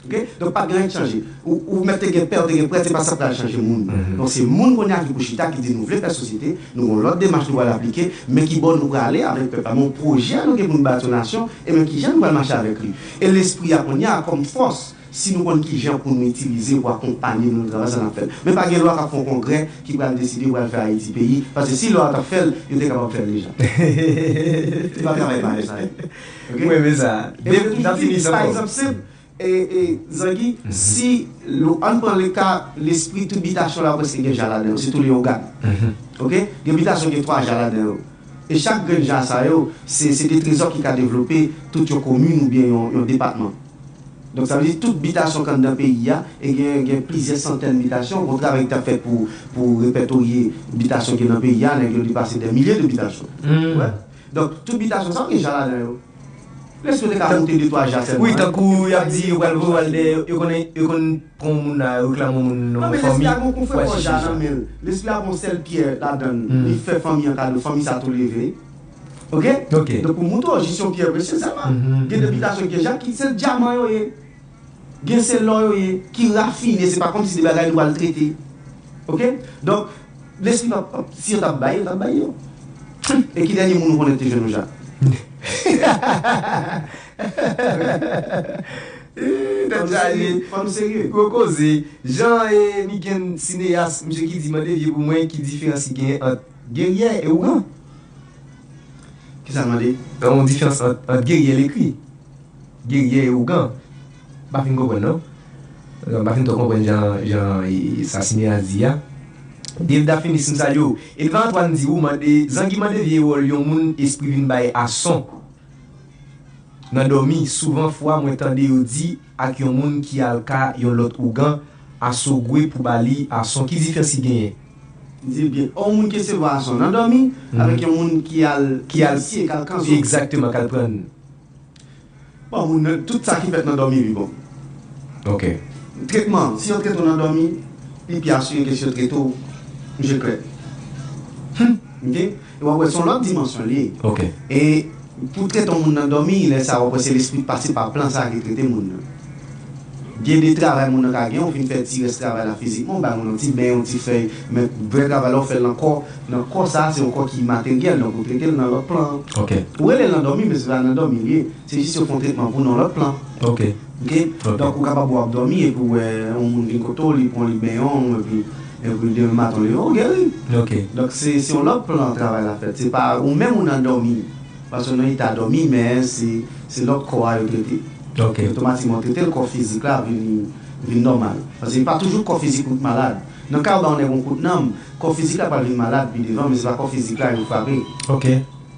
Ok? Donk pa t gen anyen k chanje. Ou, ou mèt te gen pè, ou te gen prèt, se pa sa k pral chanje moun. Donk se moun kounye a ki pou chita, ki di nou vle fè sosyete, nou gen yon lòt demach nou pral aplike, men ki bò nou prale avèk pèp la, men yon pwojè nou gen pou nou bati yon nasyon, e men kijan nou pral mache avèk li. E lespri a kounye a kòm fòs, si nou konn kijan pou nou itilize pou akonpanye nou nan travay sa n ap fè. Men pa gen lwa k ap fè yon kongrè ki pral deside pral fè Ayiti peyi, paske si lwa t ap fè l, yo te kapab fè l deja. Se pa travay parèy sa ye. Ok? Mwen renmen sa. Epi tou, n ap fini, pa egzanp senp, e, e, Zangi, si, ann pran le ka, lespri tout bitasyon la prèske gen ja ladan yo, sitou leyogàn. Ok? Gen bitasyon gen twa ja ladan yo. E chak grenn ja sa yo, se, se de trezò ki ka devlope tout yon komin oubyen yon, yon depatman. Donk sa vle di tout bitasyon k anndan peyi a, e gen, gen plizyè santèn bitasyon, gon travay ki t ap fèt pou, pou repètorye bitasyon ki nan peyi a, nèg yo depase dè milye de bitasyon. Wè. Donk tout bitasyon sa yo gen ja ladan yo. Lespri te ka monte de twa ja sèlman. Wi, tankou y ap di yo pral voye w al dèyè, yo, yo konn, yo konn pran yon moun la, yo reklame yon moun nan yon fanmi. Non, men lespri a gon konfè fò ja nan men l. Lespri a gon sèl pyè ladan l. Li fè fanmi an kado, fanmi sa tou leve. Ok? Ok. Donk pou moutre w jis yon pyè presye sèlman. Gen de bitasyon gen ja ki se dyaman yo ye. Gen se lò yo ye, ki rafine, se pa kòmsi de bagay nou pral trete. Ok? Donk, lespri pa, pa, si yo t ap bay, yo t ap bay yo. E ki dènye moun ou konnen ki te jwenn yon ja? Ih, tèt chaje. Fò nou serye. Gwo koze. Jan e Migen Sineyas, misye ki di mande vye pou mwen ki diferans ki genyen ant geryè e ougan. Kisa l mande? Yon diferans ant, ant geryè, l ekri. Geryè e ougan. M pa fin konprann non. M pa fin twò konprann jan, jan e, e, sa Sineyas di a. Dave Dafinis, m salye w. Elva Antoine di ou mande, Zangi mande vye wòl yon moun espri vin bay a son. Nan dòmi, souvan fwa mwen tande yo di ak yon moun ki al ka yon lòt ougan, asogwe pou ba li a son. Ki diferans ki genyen? Di byen. Yon moun ki resevwa a son nan dòmi, avèk yon moun ki al, ki al inisye, k al kanzo. Egzakteman, k al pran. Bon, moun nan, tout sa ki fèt nan dòmi, wi, bon. Ok. Tretman, si yo trete w nan dòmi, li pi asire ke si yo trete w, mouche klè. Ok? E w ap wè se yon lòt dimansyon li ye. Ok. E pou trete yon moun nan dòmi, lè sa a w ap wè se lespri k pase pa plan sa a ki trete moun nan. Gen de travay moun nan ka gen, ou fin fè ti rès travay la fizikman, ou bay moun nan ti ben, yon ti fèy, men vrè travay la ou fè l nan kò, nan kò sa a, se yon kò ki materyèl, donk ou trete l nan lòt plan an. Ok. Ou rele l nan dòmi, men se pa nan dòmi l ye. Se jis yo fè yon tretman pou nan lòt plan. Ok. Ok? Ok. Donk ou kapab wè w ap dòmi epi w wè yon moun vin kote w, li pran w, li benyen w, epi, epi demen maten w leve, w geri. Ok. Donk se, se yon lòt plan travay la fèt. Se pa ou menm ou nan dòmi. Paske w nan eta dòmi, men se, se lòt kò a yo trete. Ok. Otomatikman, w trete l, kò fizik la vin, vin nòmal. Paske se pa toujou kò fizik ou k malad. Nan ka yo ba yon nèg yon kout nanm, kò fizik la pral vin malad pi devan, men se pa kò fizik la yo frape. Ok. Ok?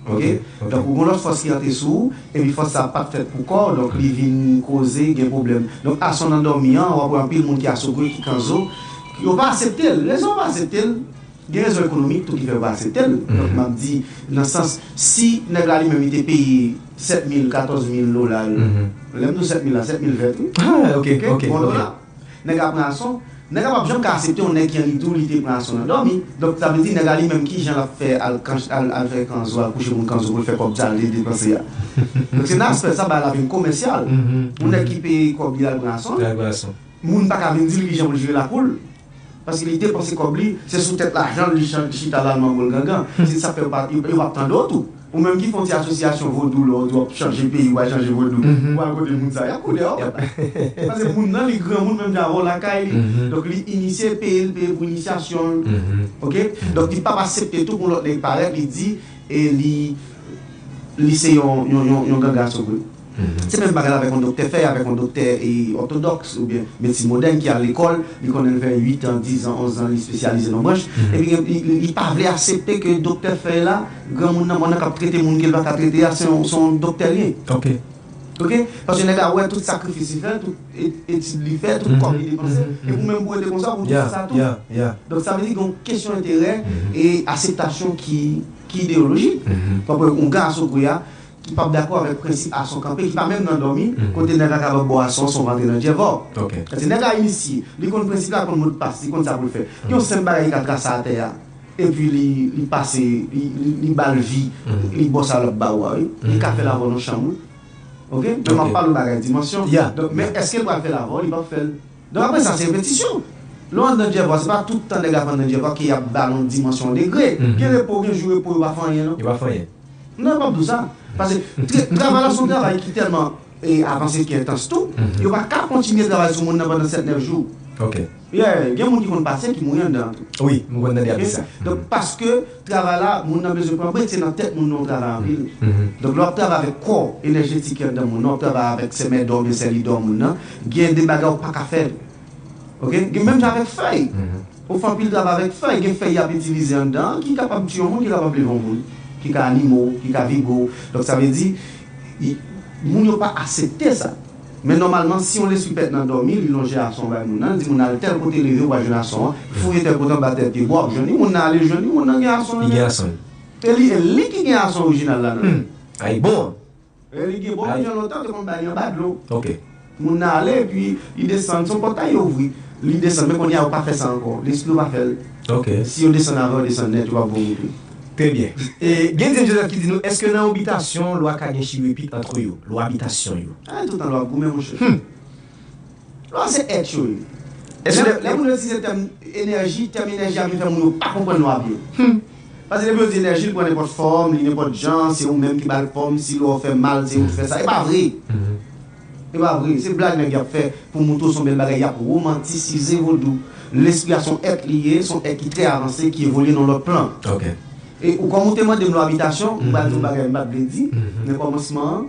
Ok, ok. Donk, ou gon lòt fòs ki antre sou ou, epi fòs sa pa t fèt pou kò w, donk li vin koze, gen pwoblèm. Donk, a son nan dòmi an, w ap wè anpil moun ki asogwe, ki kanzo, yo pa aksepte l. Rezon yo pa aksepte l, gen rezon ekonomik tou ki fè yo pa aksepte l. Donk, m ap di, nan sans, si nèg la li menm li te peye sèt mil, katòz mil dola, lè m di w sèt mil la, sèt mil vèt, wi. Ah, ok, ok, bon dola. Nèg la pran ason, nèg la p ap janm ka aksepte yon nèg ki annik di w li te pran ason nan dòmi. Donk, sa vle di nèg la li menm ki jan l ap fè al, al, al fè kanzo, al kouche moun kanzo pou l fè kòb sa l te depanse a. Donk, se nan aspè sa bagay la vin komèsyal. Yon nèg ki peye kòb li al pran ason, moun pa ka vin di l ki jan pou l jere lakou l. Paske li depanse kòb li, se sou tèt lajan l li chita la l manbo l gangan. Se sa k fè yo pa, yo, yo p ap tande w tou. Ou menm ki fè yon ti asosyasyon vodou, lè w di w ap chanje peyi, w al chanje vodou, w al kote moun sa yo, y ap kou dèyè w. Paske moun nan, li granmoun menm jan avè w lakay li. Donk, li inisye, peye l, peye pou inisyasyon l. Ok? Donk, li p ap aksepte tou pou lòt nèg parèt, li di, e li, li se yon, yon, yon, yon ganga sou vre. Se menm bagay la avèk yon doktè fèy, avèk yon doktè, e, òtodòks oubyen medsin modèn ki al lekòl, li konnen l fè uit an, diz an, onz an, li espesyalize nan branch, epi li, li, li pa vle aksepte ke doktè fèy la, granmoun nan, moun nan k ap trete moun ke l pa ka trete a, se yon, se yon doktè l ye. Ok. Ok? Paske nèg la wè tout sakrifis li fè, tout etid li fè, tout kòb li depanse, e pou menm pou rete konsa, pou tou sa tou. Donk sa vle di gen yon kesyon enterè e aseptasyon ki, ki ideyolojik. Konprann yon gason kou ya, ki p ap dakò avèk prensip ason kanpe, ki pa menm nan dòmi, kote nèg la ka ba w bò ason, ason rantre nan djèvò. Paske nèg la inisye, li konn prensip la, konn modpas, li konn sa pou l fè. Gen yon senp bagay li ka trase atè a, epi li, li pase, li, li, li ba l vi, li bò sa l ap ba ou a, wi. Li ka fè l avè w nan chanm, wi. Ok? Men m ap pale w bagay dimansyon. Donk, men èske l pral fè l avè w? Li p ap fè l. Donk, apre sa, se repetisyon. Lè w anndan djèvò, se pa tout tan nèg ap anndan djèvò ke y ap ba l yon dimansyon, yon degre. Gen repo, gen jou repo, yo pa fè anyen, non. Yo pa fè anyen. Non, yo p ap di w sa. Paske tra- travay la se yon travay ki tèlman e avanse ki entans tou, yo pa ka kontinye travay sou moun nan pandan sèt, nèf jou. Ok. Yeah, gen moun ki konn pase ki mouri anndan an tou. Wi, m konn tande y ap di sa. Donk, paske travay la, moun nan bezwen pran brek, se nan tèt moun nan w travay anpil. Donk, lè w ap travay avèk kò enèjetik ki anndan moun nan, w ap travay avèk sè mèdò oubyen sè lidò moun nan, gen de bagay ou pa ka fè. Ok? Gen menm jan avèk fèy. Ou fè anpil travay avèk fèy, gen fèy y ap itilize anndan an ki kapab tiye yon moun, ki kapab leve yon moun, ki ka anime w, ki ka vibre w. Donk, sa vle di, i- moun yo pa asepte sa. Men nòmalman, si yon lespri pèt nan dòmi, li lonje ason bay moun nan, li di moun nan al tèl kote, leve, w a jwenn ason an, fouye tèl kote anba tèl pye bwa, w ap jwenn li, moun nan ale jwenn li, moun nan gen ason nan men l. Li gen ason. E li, e li ki gen ason orijinal la nan men l. Ay bon. E li gen bon, byen lontan, te konn bay li anba dlo. Ok. Moun nan ale, epi li desann, se yon pòtay yo ouvri. Li desann, men kounye a, yo pa fè sa ankò. Lespri yo pa fè l. Ok. Si yo desann avè w, desann nèt, yo p ap voye w tou. Trè byen. E, gen Dyen Joseph ki di nou, èske nan yon bitasyon, lwa ka gen chirepit ant yo, lwa bitasyon yo? A, toutan lwa ap goumen, monchè. Lwa se èt yo ye. Èske lè, lè moun yo itilize tèm enèji, tèm enèji a vin fè moun yo pa konprann lwa byen. Paske depi yo di enèji, li pran nenpòt fòm, li nenpòt jan, se ou menm ki ba l fòm, si lwa w fè mal, se ou ki fè sa. E pa vre. E pa vre. Se blag nèg y ap fè pou montre w se yon bèl bagay. Y ap womantisize vodou. Lespri a se yon èt li ye, se yon èt ki trè avanse, ki evolye nan lòt plan. Ok. E ou kòm ou te mande m lwa bitasyon, m pral di w yon bagay m pa t vle di nan kòmansman an.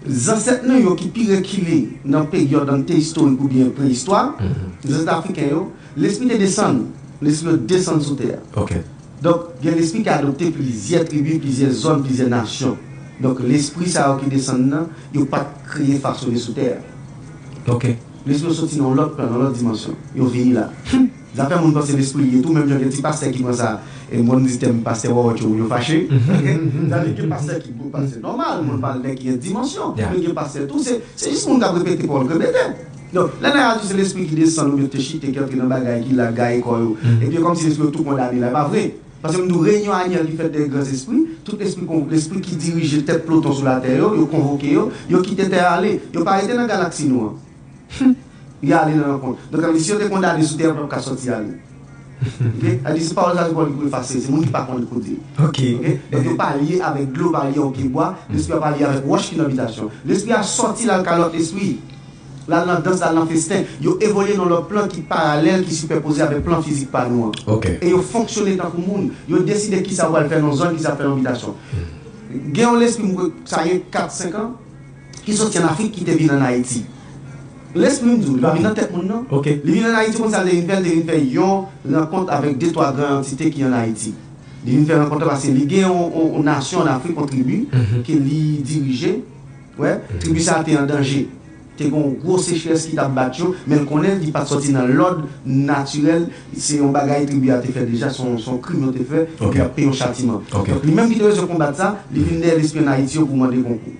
Zansèt nou yo ki pi rekile nan peryòd ante istorik oubyen preyistwa, zansèt afriken yo, lespri te desann, lespri yo desann sou tè a. Ok. Donk, gen lespri ki adopte plizyè tribi, plizyè zòn, plizyè nasyon. Donk, lespri sa yo ki desann nan, yo pa t kreye fasone sou tè a. Ok. Lespri yo soti nan yon lòt plan, nan lòt dimansyon. Yo vini la. Zafè moun panse lespri li ye tou, menm jan gen ti pastè ki pran sa, e moun di tèm pastè wòwòt yo, moun yo fache. Sa vle di gen pastè ki bon pastè nòmal, moun pale nèg ki gen dimansyon. Men gen pastè tou, se, se jis moun k ap repete pawòl k repete. Donk, lè nèg la di se lespri ki desann oubyen te chite, ki antre nan bagay, ki la gaye kò yo. Epi kòmsi lespri yo tou kondane la, e pa vre. Paske m di w, reyinyon anyèl ki fèt de gran zespri, tout lespri kon-, lespri ki dirije tèt ploton sou latè yo, yo konvoke yo, yo kite tè a ale. Yo pa rete nan galaksi nou an. Li ale nan rankont. Donk, sa vle di, si yo te kondane sou tè a, yo p ap ka sòti ale. Ok? Sa vle di, se pawòl sa, se pawòl ki pou efase, se moun ki pa konn kote. Ok? Donk, yo pa lye avèk dlo, pa lye ak pyebwa, lespri a pa lye avèk wòch ki nan bitasyon. Lespri a sòti, l al kay lòt lespri. L al nan dans, l al nan festen. Yo evolye nan lòt plan ki paralèl, ki sipèpoze avèk plan fizik pa nou an. Ok. E yo fonksyone tankou moun. Yo deside kisa yo pral fè nan zòn, kisa yo fè nan bitasyon. Gen yon lespri, m kwè, sa gen kat, senk an, ki soti ann Afrik, ki te vin ann Ayiti. Lespri m di w, li pa vin nan tèt moun, non. Ok. Li vin ann Ayiti, konn sa l te vin fè, l te vin fè yon rankont avèk de, twa gran antite ki ann Ayiti. Li vin fè rankont la paske li gen yon, yon, yon nasyon ann Afrik, yon tribi, ke li dirije. Wè, tribi sa a te an danje. Te gen yon gwo sechrès ki t ap bat yo, men l konnen li pa t sòti nan lòd natirèl, se yon bagay tribi a te fè deja, se yon, se yon krim yo te fè, epi y ap peye yon chatiman. Ok. Donk, li menm ki te bezwen konbat sa, li vin dèyè lespri ann Ayiti yo pou mande konkou.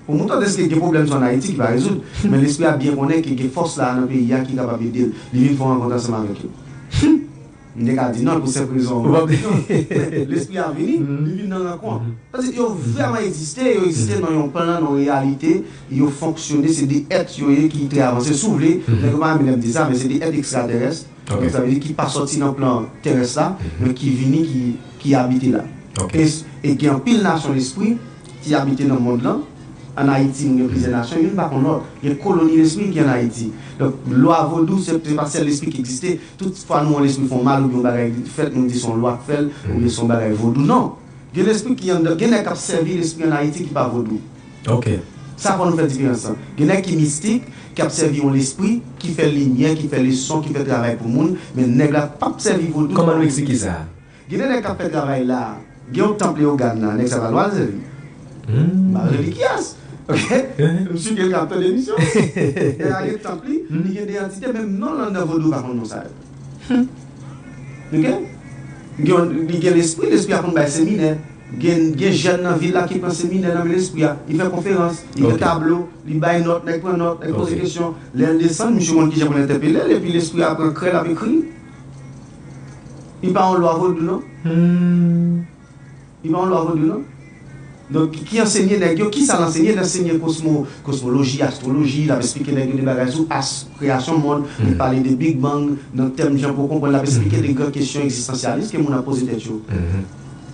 Pou m tande èske gen pwoblèm sa ann Ayiti ki pa rezoud, men lespri a byen konnen ke gen fòs la nan peyi a ki kapab ede l. Li vin fè yon rankont ansanm avèk yo. M te ka di non, pou senp rezon. Ou pa vle. Non, men lespri a vini, li vin nan rankont. Paske yo vrèman egziste, yo egziste nan yon plan, nan yon reyalite, yo fonksyone, se de èt yo ye ki trè avanse. Si w vle, nèg yo pa renmen lè m di sa, men se de èt ekstratèrès. Ok. Donk, sa vle di ki pa sòti nan plan terès la, men ki vini, ki, ki abite la. Ok. E, e gen anpil nasyon lespri ki abite nan mond lan. Ann Ayiti, nou gen plizyè nasyon, youn pa konn lòt. Gen koloni lespri ki ann Ayiti. Donk, lwa vodou, se, se pa sèl lespri ki egziste. Tout fwa nou wè yon lespri fè yon mal oubyen yon bagay fèt, nou di se yon lwa k fè l, oubyen se yon bagay vodou. Non. Gen lespri ki anndan, gen nèg k ap sèvi lespri ann Ayiti ki pa vodou. Ok. Sa fò nou fè diferans lan. Gen nèg ki mistik, ki ap sèvi yon lespri, ki fè limyè, ki fè leson, ki fè travay pou moun, men nèg la p ap sèvi vodou. Kòman nou eksplike sa? Gen de nèg k ap fè travay la. Gen yon tanp Leyogàn la, nèg sa pa dwe al sèvi. Hmm. M pa rele kiyès. Ok? M si ke l ka ap tande emisyon. Lè a gen tanp li, li gen de antite, menm non l anndan vodou pa konn non sa yo. Ok? Gen, li gen lespri, lespri a konn bay seminè. Gen, gen jèn nan vil la ki pran seminè nan men lespri a. Li fè konferans, li fè tablo, li bay nòt, nèg pran nòt, nèg poze kesyon. Lè l desann, misye konn kijan pou l entèpele l, epi lespri a pran krè l ap ekri. Li pa yon lwa vodou, non. Li pa yon lwa vodou, non. Donk, ki ansenye nèg yo, kisa l ansenye? L ansenye kosmo, kosmoloji, astwoloji, l ap esplike nèg yo de bagay sou as, kreyasyon mond, li pale de Big Bang, nan tèm jan pou w konprann, l ap esplike de gran kesyon egzistansyalis ke moun ap poze tèt yo.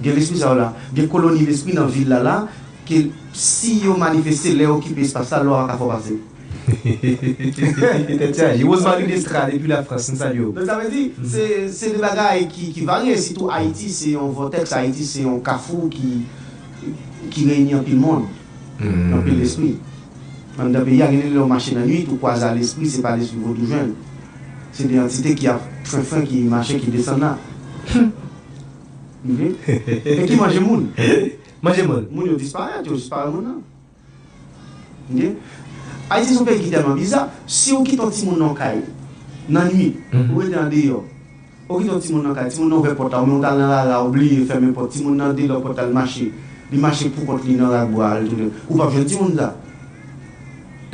Gen lespri sa yo la. Gen koloni lespri nan vil la la, ke si yo manifeste, lè yo okipe espas la, lwa pa ka fè w pase. Tèt chaje. Rosemary Destra depi Lafrans, m salye w. Donk, sa vle di, se, se de bagay ki, ki varye, sitou Ayiti, se yon vòtèks, Ayiti, se yon kafou ki, ki reyini anpil mond, anpil lespri. Anndan peyi a, gen de lè w mache nan nwit, ou kwaze a lespri, se pa lespri vodou jwenn. Se de antite ki ap frenfren, ki mache, ki desann la. Ok? E ki manje moun. Manje moun. Moun yo disparèt, yo disparèt moun nan. Ok? Ayiti se yon peyi ki tèlman biza. Si w kite yon timoun nan yon kay, nan nwit, ou rete andeyò, ou kite yon timoun nan kay, timoun nan ouvè pòt la, oubyen ou t al nan rara, ou bliye fèmen pòt, timoun nan dedò pòt la, l mache. Li mache pou kont li nan rak bwa a, l tounen. Ou p ap jwenn timoun sa.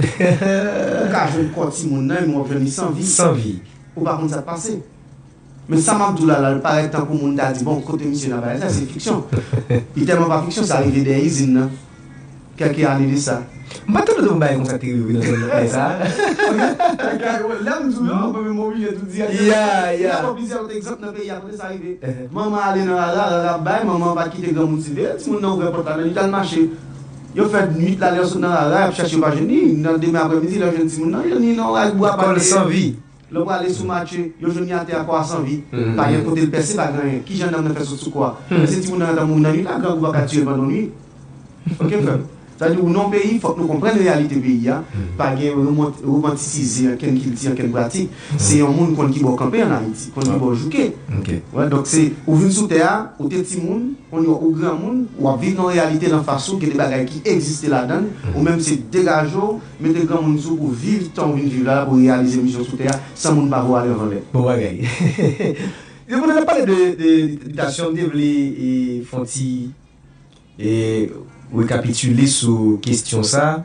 Ou ka jwenn kò timoun nan, men w ap jwenn li san vi. San vi. Ou pa konn sa k pase. Men sa m ap di w la, la, l parèt tankou moun ta di, bon, kote misye nan bagay sa, se fiksyon. Li tèlman pa fiksyon, sa rive dèyè izin nan. Kèlke ane de sa. M pa t tande yon bagay konsa te rive nan zòn nan sa. Lè m di w yo, mwen menm m oblije tou dirèk. Ya, ya. Gen plizyè lòt egzanp nan peyi a kote sa rive. Manman ale nan rara, rara ap bay, manman an pa t kite granmoun siveye l, timoun nan ouvè pòt la, men li t al mache. Yo fè nwit la, lè yo sot nan rara, y ap chèche yo pa jwenn li. Nan demen aprèmidi, lè yo jwenn timoun nan, yo ni nan yon rak bwa pa dèyè. Kò l san vi. Lè w prale sou matche, yo jwenn li atè a, kò a san vi. Pa gen kote l pèse, pa gen anyen. Kijan nanm nan fè sot sou kò a? Èske timoun nan gentan mouri nan nwit la? Grangou pa ka tiye l pandan yon nwit. Ok, frè m. Sa di, ou nan yon peyi, fòk nou konprann reyalite peyi a. Pa gen romant-, romantisize ankenn kilti, ankenn pratik. Se yon moun konn ki bò w kanpe ann Ayiti, konn ki bò w jouke. Wè, donk se, ou vin sou tè a, ou te timoun, kounye a ou granmoun, w ap viv nan yon reyalite nan fas ou, gen de bagay ki egziste ladan l, ou menm se degaje w, mete granmoun sou pou viv tan w vin viv la, pou reyalize misyon sou tè a, san moun pa voye w ale anvan lè. Bon bagay. Depi nou pale de, de, de meditasion, m te vle, e, fè yon ti, e, rekapitile sou kesyon sa.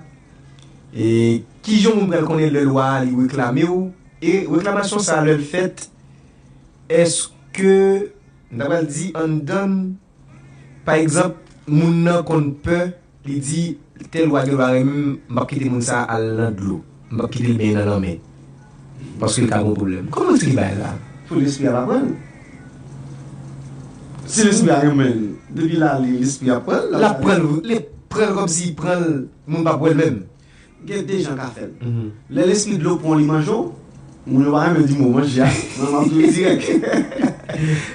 E, kijan moun pral konnen lè lwa a li reklame w? E reklamasyon sa a, lè l fèt, èske, m ta pral di, anndan, pa egzanp, moun nan konn pè, li di, tèl lwa gen lwa renmen m, m p ap kite moun sa a al nan dlo. M p ap kite l benyen nan lanmè. Paske l ka gen yon pwoblèm. Kòman w eksplike bagay sa a? Pou lespri a pa pran l. Si lespri a renmen l, depi l ale, lespri a pran l. L ap pran l, li pran l kòmsi l pran l, moun p ap wè l menm. Gen de jan ka fè l. Lè lespri dlo pran w, li manje w, moun yo pa renmen di mo manje a. Mwen, m ap di w dirèk.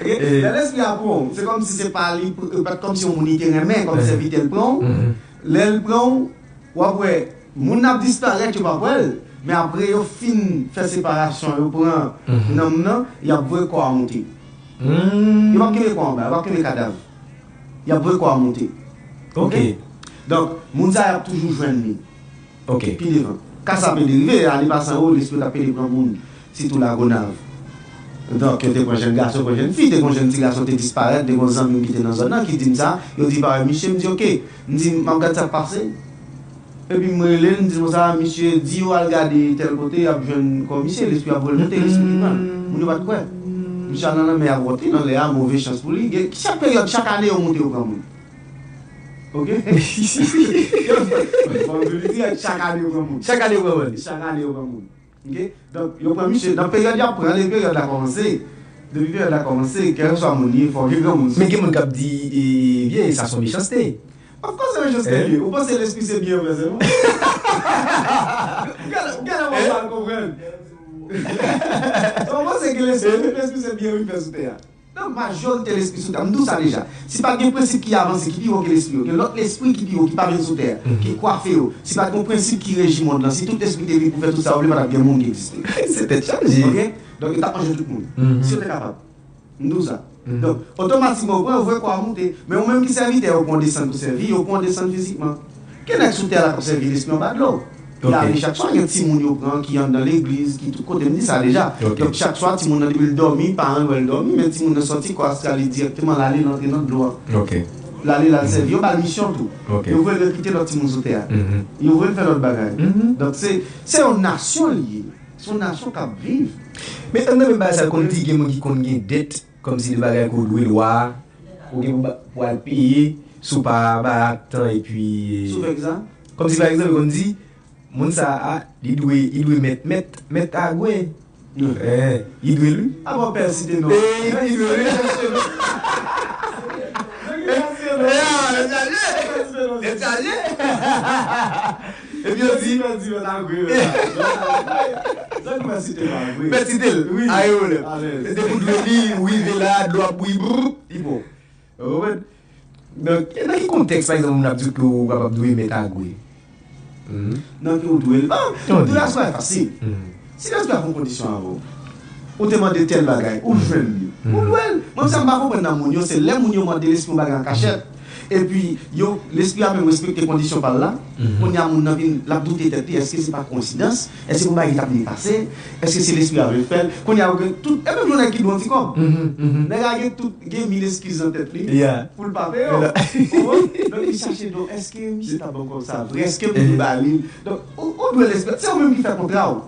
Ok? Lè lespri a pran w, se kòmsi se pa li, pr-, pa t kòmsi yon moun li te renmen, kòm sèvitè l pran w. Lè l pran w, w ap wè, moun nan ap disparèt, yo p ap wè l. Men apre yo fin fè separasyon, yo pran nanm nan, y ap voye kò a monte. Yo p ap kenbe kò anba, yo p ap kenbe kadav. Y ap voye kò a monte. Ok. Donk, moun sa y ap toujou jwenn li. Ok. Pi devan. Ka sa pede rive, ane pase an wo, lespri t ap pede pran moun, sitou Lagonav. Donk, yo te pran jèn gason, pran jèn fi, te gen yon jèn ti gason te disparèt, te gen yon zanmi m ki te nan zòn nan ki di m sa, yo di pa wè misye, m di ok. M di, m ap gad sa k pase. Epi m rele l, m di l konsa, misye di yo al gade tèl kote, y ap jwenn kò misye, lespri ap voye l monte, lespri ki pran l. Moun yo pa t kwè. Misye al nan lanmè, y ap wòte nan lè a, move chans pou li. Gen, chak peryòd, chak ane yo monte, yo pran moun. Ok? Fò m di w li dirèk, chak ane yo pran moun. Chak ane yo pran moun. Chak ane yo pran moun. Ok? Donk, yo pran misye, nan peryòd y ap pran l, e peryòd la kòmanse. Depi peryòd la kòmanse, kèlkeswa moun li ye, fò gen granmoun sou. Men gen moun k ap di, e, vye, sa se yon mechanste. Of course, se mechanste li ye. Ou panse lespri se byen yo fè sèlman? Gade, gade, w ap mal konprann. Ou panse ke lespri, lespri se byen yo fè sou tè a? Non, majorite lespri sou tè, m di w sa deja. Si pa t gen prensip ki avanse, ki pi wo ke lespri yo, gen lòt lespri ki pi wo, ki pa vin sou tè a, ki kwafe yo. Si pa t gen yon prensip ki reji mond lan, si tout lespri te vin pou fè tout sa yo vle, pa t ap gen moun ki egziste. Se tèt chaje. Ok? Donk, yo t ap manje tout moun. Si yo te kapab. M di w sa. Donk, otomatikman, yo pran, yo voye kò a monte. Men ou menm ki sèvitè, yo pran w desann pou sèvi, yo pran w desann fizikman. Gen nèg sou tè la k ap sèvi lespri anba dlo. Y ale chak swa, gen timoun yo pran ki anndan legliz, ki tout kote, m di sa deja. Donk, chak swa, timoun nan, depi l dòmi, paran l wè l dòmi, men timoun nan sòti, kò astral li dirèkteman, l ale, l antre nan dlo a. L ale, l al sèvi, yo ba l misyon tou. Yo voye l rekite lòt timoun sou tè a. Yo voye l fè lòt bagay. Donk, se, se yon nasyon li ye. Se yon nasyon k ap viv. Men anndan menm bagay sa, konn di gen moun ki konn gen dèt, kòmsi de bagay ke w dwe lwa a, ou gen pou ba- pou al peye, si w pa bay a tan, epi Sou fè ki sa? Kòmsi pa egzanp, yo konn di, moun sa a, li dwe, li dwe mèt, mèt, mèt Agwe. Eh, li dwe li. Avan pè site non. Eh, li dwe li. Nèg chaje. Nèg chaje. Epi yo di, mèt site l. Ayo le. Se te pou dwe li, ou rive la, dlo ap bouyi, brrr, li bon. Ou konprann? Donk, nan ki kontèks, pa egzanp, moun ap di w ke ou kapab dwe mèt Agwe? Nan ki ou dwe l? Ah, dwe a se bagay fasil. Si lespri a fè yon kondisyon avè w, ou te mande tèl bagay, ou jwenn li, ou dwe l. Mwen, sa m pa konprann nan moun yo, se lè moun yo mande lespri yon bagay an kachèt, epi yo, lespri a menm respekte kondisyon pa l la, kounye a moun nan vin, l ap doute tèt li, èske se pa koyensidans? Èske se yon bagay ki t ap vin pase? Èske se lespri a vle fè l? Kounye a, ou gen tout, e menm yon nèg ki dwe yon ti kòb. Nèg la gen tout, gen mil eskiz nan tèt li pou l pa peye w. Ou konprann? Donk, li chache, donk, èske misye t ap ban kòb sa vre? Èske m dwe ba li l? Donk, ou, ou dwe lespri, se ou menm ki fè kontra w.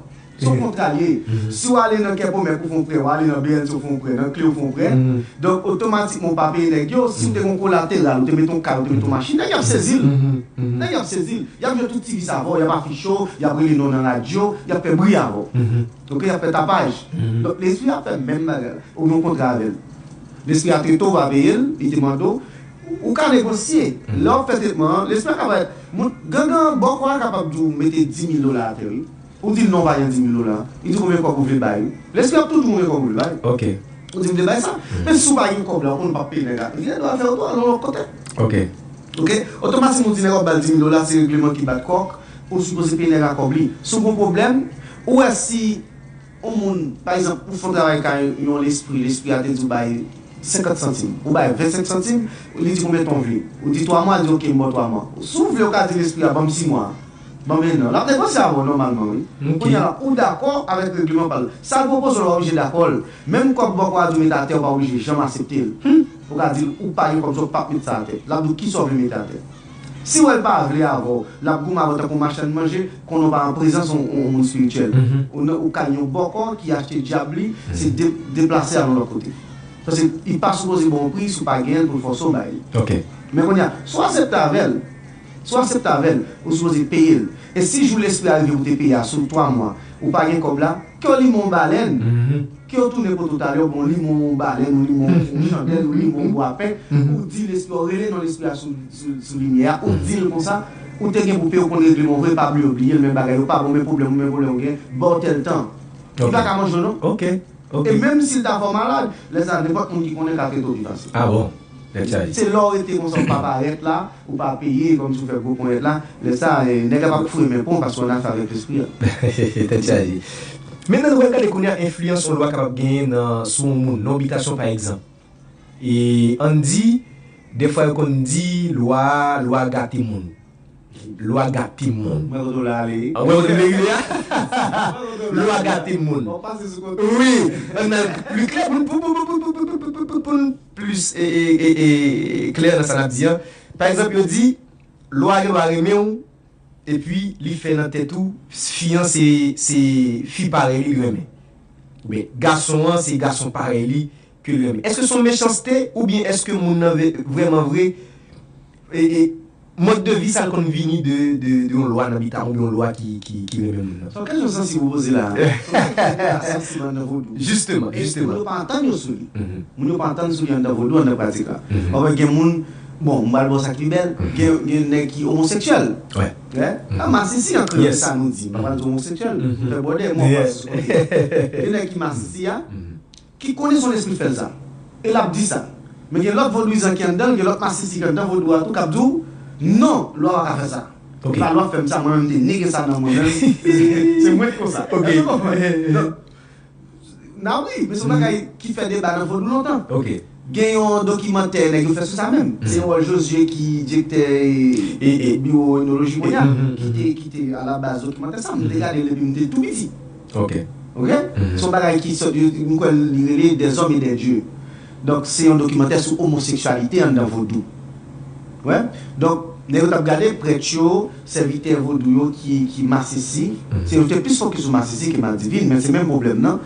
Se yon kontra l ye. Si w ale nan Kèpomèk ou fè yon prè, w ale nan B N C ou fè yon prè, nan Kle ou fè yon prè, donk, otomatikman ou pa peye nèg yo. Si w te gen yon kolateral, ou te mete yon kay, ou te mete yon machin, nèg yo ap sezi l. Nèg yo ap sezi l. Y ap jwe tout ti vis avè w, y ap afiche w, y ap rele non w nan radyo, y ap fè bri avè w. Oke, y ap fè tapaj. Donk, lespri a ap fè menm bagay la. Ou gen yon kontra avè l. Lespri a trete w, ou pa peye l, li te mande w. Ou ka negosye. Lè w ap fè tretman an, lespri a ka bay. Moun, gangan, bòkò a kapab di w mete dis mil dola atè, wi. Ou di l non, w pa gen dis mil dola. Li di w konbyen kòb ou vle bay, wi. Lespri a ap toujou konbyen kòb ou vle bay. Ou di m vle bay sa. Men si w pa gen kòb la, ou konn w p ap peye nèg la. Li gen dwa fè w tou al yon lòt kote. Otomatikman, ou di nèg w ap ba l dis mil dola, se regleman ki bat kòk, ou sipoze peye nèg la kòb li. Si w gen yon pwoblèm, ou wè si yon moun, pa egzanp, ou fè yon travay kay yon lespri, lespri a te di w bay senkant santim, ou bay vennsenk santim, li di konbyen tan w vle. Ou di twa mwa, li di oke, m ba w twa mwa. Si w vle, ou ka di lespri a, ban m sis mwa. Ban m en an. L ap negosye avè w nòmalman, wi. Kounye a la, ou dakò avèk regleman pa l. Sa l pwopoze w la, w oblije dakò l. Menm kòb bòkò a di w mete atè, ou pa oblije janm aksepte l. Ou ka di l, ou pa gen kòb sa, w p ap met sa atè. L ap di w kisa w vle mete atè. Si w wè l pa vle avè w, l ap goumen avè w tankou yon machann manje, konnen w pa an prezans yon, yon, yon moun espirityèl. Ou nan, ou kay yon bòkò ki achte dyab li, se de-, deplase al yon lòt kote. Paske li pa sipoze ba w yon pri si w pa genyen l pou l fòse w bay li. Men kounye a, si w aksepte avè l, si w aksepte avè l, ou sipoze peye l. E si jou lespri a rive pou te peye a sou twa mwa, ou pa gen kòb la, ke w limen yon balèn, ke w tounen kote w t ale, ou pran yon limen, yon balèn, ou limen yon chandèl, ou limen yon bwapen, ou di lespri a, ou rele non lespri a sou, sou, sou limyè a, ou di l konsa, ou te gen pou peye, ou konn regleman w vre, pa bliye w bliye l, men bagay yo pa bon, men pwoblèm ou, men pwoblèm ou gen, ba w tèl tan. Li pa ka manje w non. E menm si l ta fè w malad, lè sa a, nenpòt moun ki konnen ka trete w pi fasil. Se lè w rete konsa, ou pa parèt la, ou pa peye, kòmsi w fè gwo ponyèt la, lè sa a, eh, nèg la p ap foure men pon paske w nan afè avèk lespri a. Tèt chaje. Mentnan, nou pral gade kounye a enfliyans yon lwa kapab genyen nan, sou yon moun, nan yon bitasyon pa egzanp. E ann di, dèfwa yo konn di lwa, lwa gate moun. Lwa gate moun. Mwen kote w la ale. An mwen kote m vle rive a? Lwa gate moun. Bon, pase sou kote. Wi, ann al pli klè pou n, pou, pou n plis, e, e, e, e, klè nan sa n ap di an. Pa egzanp, yo di, lwa gen dwa renmen w, epi li fè nan tèt ou, fi an se, se fi parèy li l renmen. Oubyen, gason an se gason parèy li ke l renmen. Èske se yon mechanste, oubyen èske moun nan ve-, vrèman vre, e, e, mòd de vi sa l konn vini de, de, de yon lwa nan bita, oubyen yon lwa ki, ki, ki renmen moun nan? Se yon kesyon sansib ou poze la. Se yon kesyon ki sansib anndan vodou. Jisteman, jisteman. Moun yo pa antann yo sou li. Moun yo pa antann sou li anndan vodou, anndan pratik la. Anfèt, gen moun, bon, m pral ba w sa ki pi bèl, gen, gen nèg ki omoseksyèl. Masisi an kreyòl, se sa nou di. M pa pral di omoseksyèl, fè bòdè, mò pa sou. Gen nèg ki masisi a, ki konnen se yon lespri k fè l sa. E l ap di sa. Men gen lòt vodouyizan ki anndan l, gen lòt masisi ki anndan vodou a tou k ap di w, non, lwa pa ka fè sa. E pa lwa k fè m sa, mwen menm m te nege sa nan mwen menm. Se mwen k konsa. Èske w konprann? Donk, n a wi, men se yon bagay ki fè deba nan vodou lontan. Gen yon dokimantè nèg yo fè sou sa menm. Se wòl Josué ki direktè e, e, biwo enoloji kounye a, ki te, ki te alabaz dokimantè sa. M te gade l depi m te tou piti. Ok. Se yon bagay ki sòt, m kwè li rele Des hommes et des dieux. Donk, se yon dokimantè sou omoseksyalite anndan vodou. Wè. Donk, nèg yo t ap gade prèt yo, sèvitè vodou yo ki, ki masisi. Se yo te plis fokis sou masisi ke madivin, men se menm pwoblèm nan.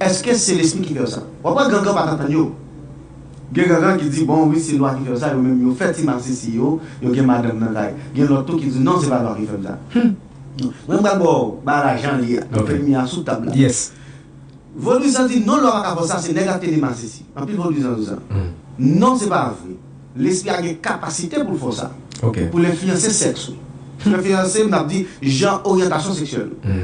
Èske se lespri ki fè yo sa? W ap wè gangan pa t antann yo. Gen gangan ki di, bon, wi, se lwa ki fè yo sa, yo menm yo fè ti masisi yo, yo gen madanm nan kay. Gen lòt tou ki di, non, se pa lwa ki fè m sa. Mwen, m pral ba w ba lajan li a. Fè limyè a sou tab la. Vodouyizan di, non, lwa pa ka fè w sa, se nèg la ki te ne masisi. Anpil vodouyizan di sa. Non, se pa vre. Lespri a gen kapasite pou l fè w sa. Pou l enfliyanse sèks ou. Pou l enfliyanse, m ap di, jan oryantasyon seksyèl ou.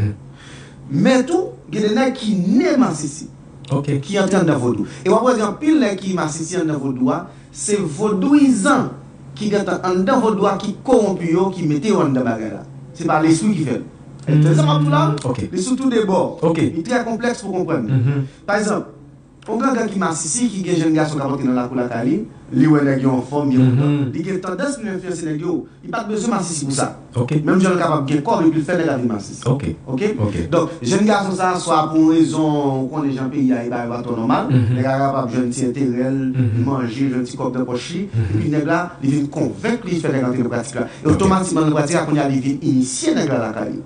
Men tou, gen de nèg ki ne masisi. Ki antre anndan vodou. E w ap wè gen anpil nèg ki masisi anndan vodou a, se vodouyizan ki gentan anndan vodou a ki kowonpi yo, ki mete yo anndan bagay la. Se pa lespri ki fè l. Entèlijan m ap di w la, li sou tou de bò. Li trè konplèks pou konprann li. Pa egzanp, yon gangan ki masisi, ki gen jèn gason k ap antre nan lakou lakay li, li wè nèg yo anfòm, byen kontan, li gen tandans pou l enfliyanse nèg yo. Li pa t bezwen masisi pou sa. Menm jan l kapab gen kòb epi l fè nèg la vin masisi. Donk, jèn gason sa a, swa pou yon rezon, ou konnen jan peyi a ye, bagay yo pa twò nòmal, nèg la kapab jwenn ti enterè l, li manje, jwenn ti kòb nan pòch li, epi nèg la, li vin konvenk li fè nèg la antre nan pratik la. E otomatikman nan pratik la, kounye a li vin inisye nèg la lakay li.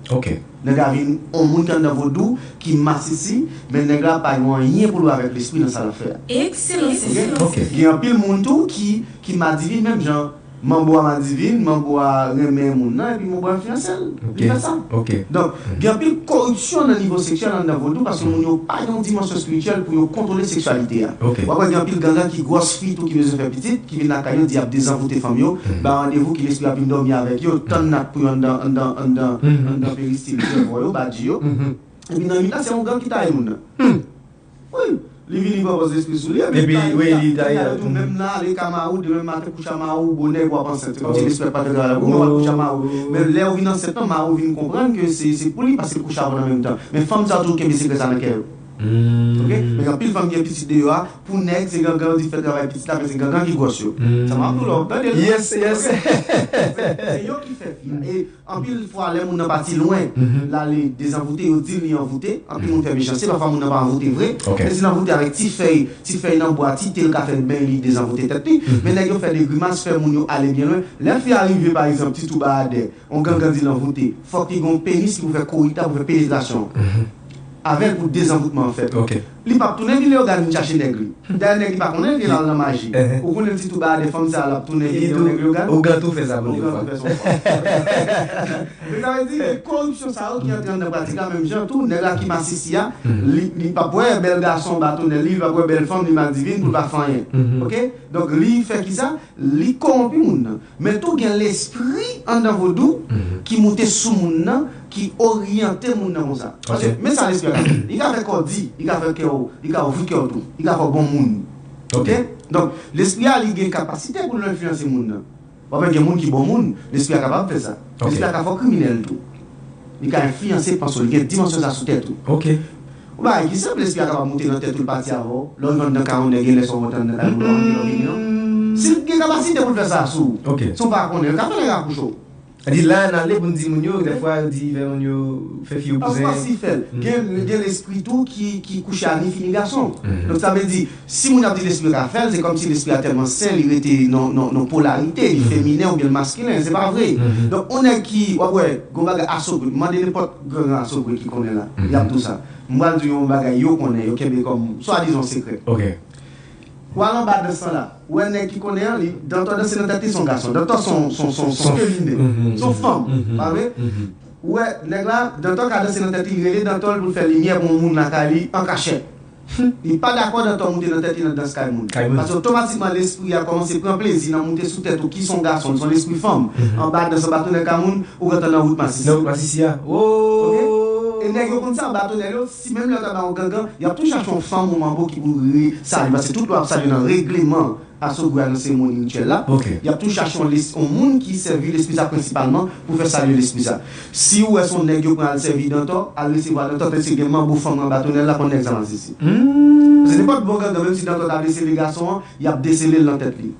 Nèg la vin yon moun ki anndan vodou, ki masisi, men nèg la pa gen anyen pou l wè avèk lespri nan sa l ap fè a. Gen anpil moun tou ki, ki madivin menm jan. Manbo a madivin, manbo a renmen moun nan, epi manbo a enfliyanse l. Li fè sa. Donk, gen anpil koripsyon nan nivo seksyèl anndan vodou, paske moun yo pa gen yon dimansyon espirityèl pou yo kontwole seksyalite a. W ap wè gen anpil gangan ki gwòs fi tou ki bezwen fè pitit, ki vin lakay yo, di y ap dezanvoute fanm yo, ba randevou ki lespri ap vin dòmi avèk yo, tann nat pou yo anndan, anndan, anndan, anndan peristil, sèvo yo, badji yo. Epi nan nwit la, se yon gang ki taye moun nan. Wi, li vini pran pòz lespri sou li, epi li taye, li taye tou, menm nan ale ka mari w, demen maten kouche a mari w, bonè w ap ansent. Se kòmsi lespri a pa fè travay la pou ou, men w al kouche a mari w. Men lè w vin ansent lan, mari w vin konprann ke se, se pou li, paske l kouche avè w nan menm tan. Men fanm sa yo toujou kenbe sekrè sa nan kè yo. Men gen anpil fanm gen pitit deyò a, pou nèg, se gangan yo di fè travay pitit la, men se gangan ki gwòs yo. Sa m ap di w la, w ap tande l. Yes, yes. Se yo ki fè fi a. E anpil fwa, lè moun nan pati lwen, l ale dezanvoute, yo di l li anvoute. Anpil moun fè mechanste, pafwa moun nan pa anvoute vre. Men si l anvoute avèk ti fèy, ti fèy nan bwa, ti te, l ka fè l ben, li dezanvoute tèt li. Men nèg yo fè de grimas, fè moun yo ale byen lwen. Lè fi a rive, pa egzanp, ti twouba a dè, yon gangan di l anvoute, fòk li gen yon penis ki pou fè korita, pou fè penetrasyon avè l pou dezanvoutman an fèt. Li p ap tounen vin Leyogàn vin chache nèg li. Dayè nèg li pa konnen l gen l al nan maji. Ou konnen ti twouba a dè fanm sa a l ap tounen vin yon nèg Leyogàn. Ougan tou fè sa pou li. Ougan tou fè sa. Men sa vle di, gen koripsyon sa yo ki antre anndan pratik la menm jan tou. Nèg la ki masisi a, li, li p ap wè bèl gason ba tonnè li, li p ap wè bèl fanm, li madivin pou l pa fè anyen. Oke? Donk, li fè kisa? Li kowonpi moun nan. Men tou gen lespri anndan vodou ki moute sou moun nan, ki oryante moun nan konsa. Paske men sa lespri a ka fè. Li ka fè kò w di, li ka fè kè w, li ka ouvri kè w tou, li ka fè w bon moun. Oke? Donk, lespri a li gen kapasite pou l enfliyanse moun nan. W ap wè gen moun ki bon moun, lespri a kapab fè sa. Lespri a ka fè w kriminèl tou. Li ka enfliyanse panse w, li gen dimansyon sa sou tèt ou. Yon bagay ki senp, lespri a kapab moute nan tèt ou, l pati avè w. Lè w rive anndan kay yon nèg, gen lè sa w monte anndan kay moun, w pa konn kilè w vini non. Si l gen kapasite pou l fè sa sou ou, san w pa konnen, l ka fè nèg akouche w. Sa di la, n ale pou n di moun yo, dèfwa yo di fè moun yo, fè fi yo bouzen. Pafwa si fè l. Gen, gen lespri tou ki, ki kouche a ni fi ni gason. Donk sa vle di, si moun ap di lespri yo ka fè l, se kòmsi lespri a tèlman sen, li rete nan, nan, nan polarite, li feminen oubyen l maskilen, se pa vre. Donk, yon nèg ki, w ap wè, gon bagay asogwe, mande nenpòt gran gran asogwe ki konnen la, y ap di w sa. M pral di w yon bagay yo konnen, yo kenbe kòm swadizan sekrè. Ou al anba dans lan la, ou wè nèg ki konnen an, li, dantò danse nan tèt li, se yon gason. Dantò se yon, se yon, se yon, se yon feminen, se yon fanm, pa vre? Ou wè, nèg la, dantò ka danse nan tèt li, li rele dantò l pou l fè limyè pou yon moun lakay li an kachèt. Li pa dakò dantò moute nan tèt li nan dans kay moun. Paske otomatikman lespri a kòmanse pran plezi nan moute sou tèt ou ki se yon gason, se yon lespri fanm. Anba dans, anba tonnè kay moun, ou gentan nan wout masisi. Nan wout masisi a. Oke? E nèg yo konn sa, batonèl yo, si menm lè yo ta ba yon gangan, y ap tou chache yon fanm ou manbo ki pou re-, salye, paske tout lwa ap salye nan regleman asogwi a, nan seremoni rityèl la. Y ap tou chache yon les-, yon moun ki sèvi lespri sa prensipalman pou fè salye lespri sa. Si ou wè se yon nèg yo pran al sèvi dantò, al resevwa dantò, paske gen manbo fanm nan batonèl la, konn nèg sa masisi. Paske nenpòt bon gangan, menm si dantò ta desele gason an, y ap desele l nan tèt li.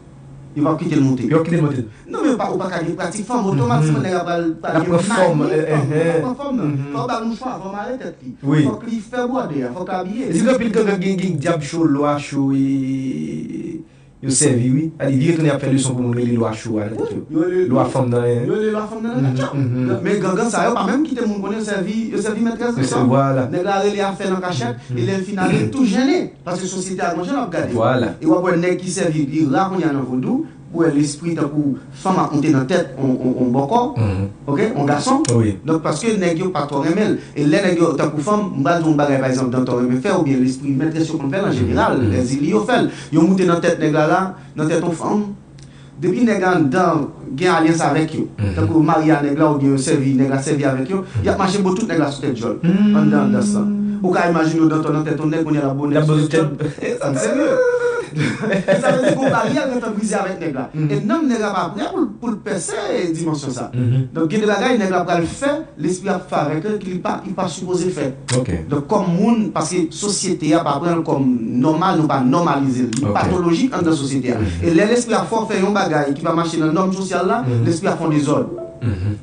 Yo p ap kite l monte. Yo p ap kite l monte. Non, men ou pa, ou pa ka gen pratik fanm, otomatikman nèg la pral, pral gen mayi fanm nan, pral pran fòm nan. Fò w ba l mouchwa, fò w mare tèt li. Fòk li fè bwòdè a, fòk l abiye. E si gen anpil gangan gen, gen dyab cho, lwa cho, e, yo sèvi, wi. Sa di, vire tounen ap fè leson pou moun rele lwa cho a nan tèt yo. Lwa fanm nan, e. Yo rele lwa fanm nan nan tèt yo. Men gangan sa yo pa menm kite moun konnen yo sèvi, yo sèvi mètrès yo. Nèg la rele afè nan kachèt, e lè l fin ale, l tou jennen. Paske sosyete a gon jan l ap gade. E w ap wè nèg ki sèvi li ra kounye a nan vodou, ou wè lespri tankou fanm ap monte nan tèt on, on, on bòkò, oke, on gason. Donk, paske nèg yo pa twò renmen l. E lè nèg yo tankou fanm, m pral di w yon bagay, pa egzanp, dantò renmen fè, oubyen lespri mètrès yo konn fè l an jeneral, lèzili yo fè l. Yo moute nan tèt nèg la la, nan tèt on fanm, depi nèg la anndan gen alyans avèk yo, tankou yo marye a nèg la oubyen yo sèvi, nèg la sèvi avèk yo, y ap mache bo tout nèg la sou tèt djòl anndan andans lan. Ou ka imajine w dantò nan tèt yon nèg, kounye a l ap bo nèg sou tèt djòl. Sa serye. Sa vle di gon baryè gentan brize avèk nèg la. E nanm nèg la pa prè pou l, pou l pèse dimansyon sa. Donk, gen de bagay nèg la pral fè, lespri ap fè avèk li, ki li pa, li pa sipoze fè. Donk, kòm moun, paske sosyete a pa pran l kòm nòmal, nou pa nòmalize l. Li patolojik anndan sosyete a. E lè lespri a fè w fè yon bagay ki pa mache nan nòm sosyal la, lespri a fè yon dezòd.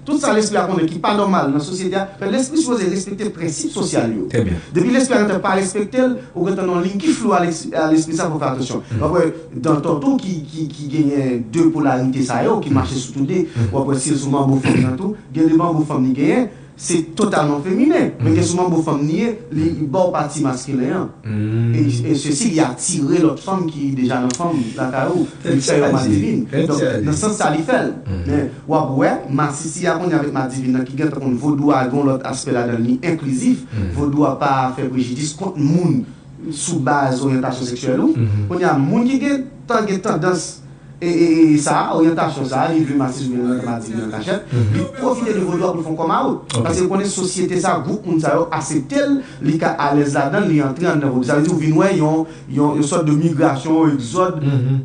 Tout sa lespri a konnen ki pa nòmal nan sosyete a, men lespri sipoze respekte prensip sosyal yo. Depi lespri a gentan pa respekte l, ou gentan nan yon liy ki flou a les-, a lespri sa, fò w fè atansyon. W ap wè dantò tou ki, ki, ki genyen de polarite sa yo, ki mache sou toude. W ap wè si l sou manbo fanm nan tou, gen de manbo fanm li genyen, se totalman feminen. Men gen sou manbo fanm li ye, li, li ba w pati maskilen an. E, e sesi, li atire lòt fanm ki deja nan fanm lakay ou. Li fè yo madivin. Donk, nan sans sa, li fè l. Men, w ap wè, masisi a konnen avèk madivin nan ki gentan konn vodou a gen yon lòt aspè ladan l, li enklizif. Vodou a pa fè prejidis kont moun sou baz oryantasyon seksyèl ou. Kounye a, moun ki gentan gen tandans e, e, e sa, oryantasyon sa, li vle masis oubyen nan madivin an kachèt, li pwofite de vodou a pou l fè yon come out. Paske l konnen sosyete sa, gwoup moun sa yo aksepte l, li ka alèz ladan l, li antre anndan vodou. Sa vle di ou vin wè yon, yon, yon sòt de migrasyon, yon egzòd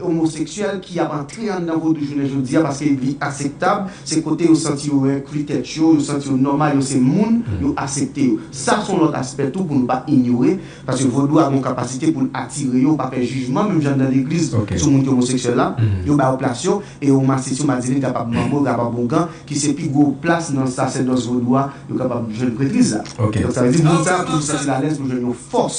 omoseksyèl ki ap antre anndan vodou jounen jodi a paske li akseptab, se kote yo santi yo enkli tèt yo, yo santi yo nòmal, yo se moun, yo aksepte yo. Sa se yon lòt aspè tou pou nou pa inyore. Paske vodou a gen yon kapasite pou l atire yo, pa fè jijman, menm jan nan legliz sou moun ki omoseksyèl la, yo ba yo plas yo, e yo masis yo, madivin kapab manbo, kapab ougan, ki se pi gwo plas nan sasèdòs vodou a, yo kapab jwenn prètriz la. Donk, sa vle di, moun sa yo toujou santi l alèz pou jwenn yon fòs.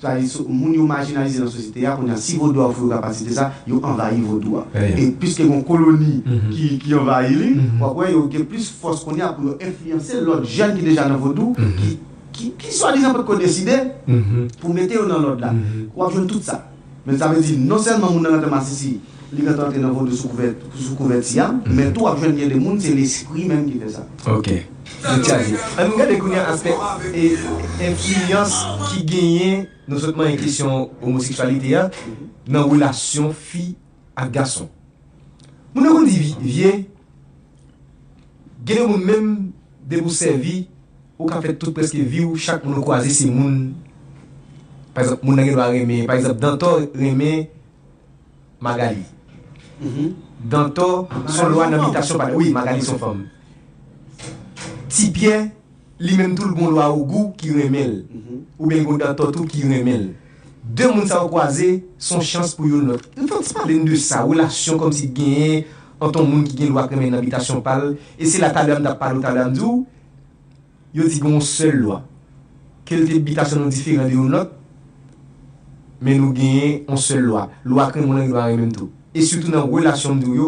Sa vle di, moun yo majinalize nan sosyete a, kounye a, si vodou a ofri yo kapasite sa, yo anvayi vodou a. E piske gen yon koloni ki, ki anvayi li, w ap wè yo gen plis fòs kounye a pou yo enfliyanse lòt jèn ki deja nan vodou, ki ki, ki swadizan potko deside pou mete yo nan lòd la. W ap jwenn tout sa. Men sa vle di, non sèlman moun nan gentan masisi, li gentan antre nan vodou sou kouvè-, sou kouvèti a, men tou w ap jwenn gen de moun, se lespri menm ki fè sa. Ok. Tèt chaje. Ann gade kounye a aspè, e, enfliyans ki genyen, nou sot manyen kesyon omoseksyalite a, nan relasyon fi ak gason. Moun yo konn di vi-, vye, gen de moun menm, depi w sèvi, ou ka fè tout prèske vi w, chak moun ou kwaze se moun. Pa egzanp, moun nan gen dwa renmen, pa egzanp, Dantò renmen Magali. Dantò se yon lwa nan bitasyon pa l. Wi, Magali se yon fanm. Ti Pyè, li menm tou, l gen yon lwa Ogou ki renmen l. Oubyen l gen yon Dantò tou ki renmen l. De moun sa yo kwaze, se yon chans pou youn lòt. N fè w ti pale n de sa, relasyon kòmsi genyen ant yon moun ki gen lwa k renmen nan bitasyon pa l, e se la talè a m t ap pale w talè a m di w, yo di gen yon sèl lwa. Ke l te bitasyon nou diferan de youn lòt, men nou genyen yon sèl lwa. Lwa k renmen w lan gen dwa renmen m tou. E sitou nan relasyon m di w yo,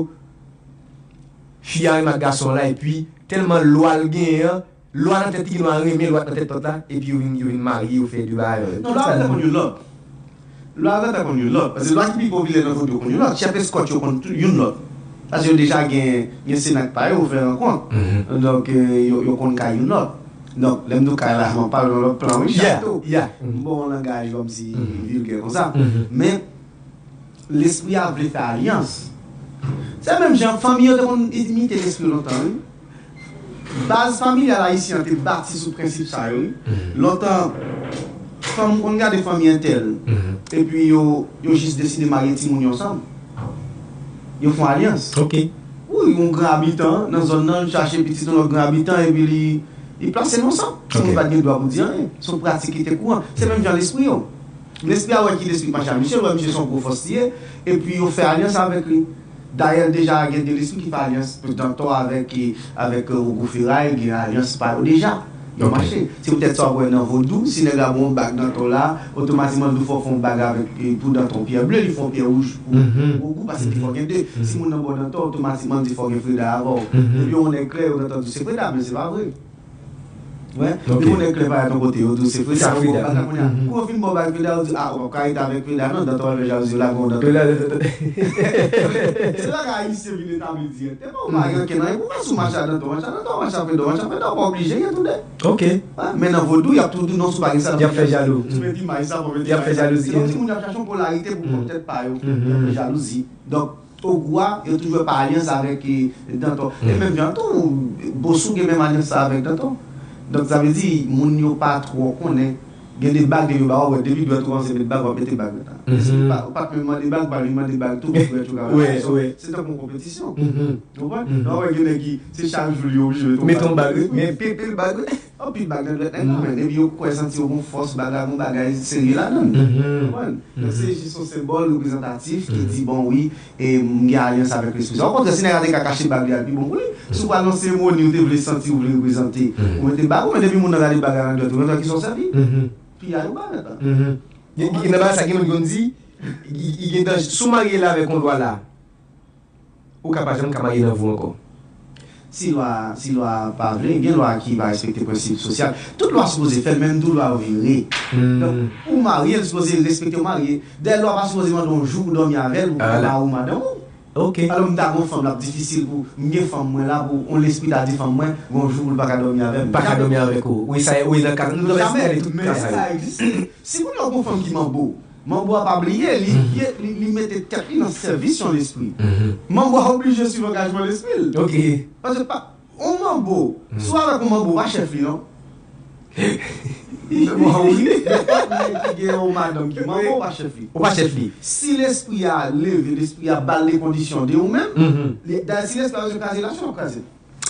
fi a renmen ak gason an la, epi tèlman lwa l genyen an, lwa nan tèt li gen dwa renmen lwa nan tèt lòt la, epi yo vin, yo vin marye, yo fè de bagay. Non, lwa yo gentan konn youn lòt. Lwa yo gentan konn youn lòt. Paske lwa ki pi popilè nan vodou yo konn youn lòt. Chèf eskòt yo konn tou youn lòt. Paske yo deja gen, gen senak pa yo, yo fè rankont. Donk, eh, yo, yo konn kay youn lòt. Donk, lè m di w kay la, m ap pale nan lòt plan, wi, chato. M ba w yon langaj kòmsi vilgè konsa. Men, lespri a vle fè alyans. Se menm jan fanmi yo te konn imite lespri yo lontan, wi. Baz familyal ayisyen an te bati sou prensip sa yo, wi. Lontan, fanm konn gade fanmi entèl, epi yo, yo jis deside marye timoun yo ansanm. Yo fè yon alyans. Ok. Wi, yon gran abitan nan zòn nan, l chache pitit yon lòt gran abitan, epi li, li plase l ansanm. Timoun pa t gen dwa pou di anyen. Se yon pratik ki te kouran. Se menm jan lespri yo. Lespri a wè ki lespri k mache a misye, l wè misye se yon gwo fòs li ye, epi yo fè alyans avèk li. Dayè, deja gen de lespri ki fè alyans, Dantò avèk, avèk Ogou Feray, gen alyans pa yo deja. Yo mache. Se poutèt sa w wè nan vodou, si nèg la ba w yon bag Dantò la, otomatikman l di w fò w fè yon bag avèk, pou Dantò yon pyè ble, li fè yon pyè wouj pou Ogou, paske fò gen de. Si moun nan ba w Dantò, otomatikman l di fò gen Freda avè w. Depi yon nèg klè, yo gentan di w se Freda, men se pa vre. Wi. Depi yon nèg klè parèt yon kote, yo di w se Freda, yo ba w bag la kounye a. Kou yo fin ba w bag Freda, yo di, a, ou p ap ka rete avèk Freda non, Dantò pral fè jalouzi, yo lage yon Dantò. Se la ke ayisyen vin etabli dirèkteman, ou pa gen ankenn anyen pou fè sou mache a Dantò, mache a Dantò, mache a Freda, mache a Freda, ou pa oblije gen tou de. Ok. Wi, men nan vodou, y ap tou di w non, si w pa gen sa, y ap fè jalou. Si w mete imaj sa, fò w mete imaj sa. Se yon timoun y ap chache yon polarite pou pran tèt pa yo, y ap fè jalouzi. Donk, Ogou a, yo toujou wè pa alyans avèk, eh, Dantò. E menm jan tou, Bosou gen menm alyans sa avèk Dantò. Donk, sa vle di, moun yo pa twò konnen. Gen de bag, de yo ba w, wè, depi dwèt ou kòmanse met bag, w ap mete bag nan tan. Si w pa, ou pa t menm mande bag, ou pa vin mande bag tou, pou dwèt ou ka wè. Se tankou yon konpetisyon. Ou konprann? Donk, wè, gen nèg ki, se chak jou li oblije mete yon bag. Mete yon bag, wi. Anpil bag nan dwèt nèg la, men depi yo kwè santi yo gon fòs, bag la gon bagay serye ladan l. Ou konprann? Donk, se jis yon senbòl reprezantatif ki di, bon, wi, e m gen alyans avèk lespri sa. Okontrè, si nèg la te ka kache bag li a, l pi bon pou li. Si w pral nan seremoni, ou te vle santi ou vle reprezante, ou mete bag ou, men depi moun nan gade bag la nan dwèt ou, men kisa w sèvi? Piyay ou pa mèt la. Gen, gen nan bagay sa, gen moun ki konn di, gen, gen danje. Si w marye la avèk yon lwa la, ou ka pa janm ka marye nan vi w ankò. Si lwa, si lwa pa vle, gen lwa ki pa respekte prensip sosyal. Tout lwa sipoze fèt, menm tou lwa yo vire. Donk, ou marye, li sipoze respekte w marye. Dayè, lwa pa sipoze mande w yon jou pou dòmi avè l, pou mari w, madanm ou. Ok. Alò, m ta gon fanm, l ap difisil pou, m gen fanm mwen la, pou yon lespri ta di fanm mwen, gon jou pou l pa ka dòmi avè m. Pa ka dòmi avèk ou. Wi, sa, wi, nan ka, nou dwe espere tout ka sa yo. Jamè, men sa egziste. Si kounye a w gon fanm ki manbo, manbo a pa bliye, li, li, li mete tèt li nan sèvis yon lespri. Manbo a oblije swiv angajman lespri l. Ok. Paske pa, yon manbo, si w avèk yon manbo, ou pa chèf li, non. Bon, wi, nenpòt nèg ki gen yon madanm ki manbo, ou pa chèf li. Ou pa chèf li. Si lespri a leve, lespri a ba l de kondisyon de ou menm, li, dayè, si lespri a bezwen kraze relasyon, l ap kraze.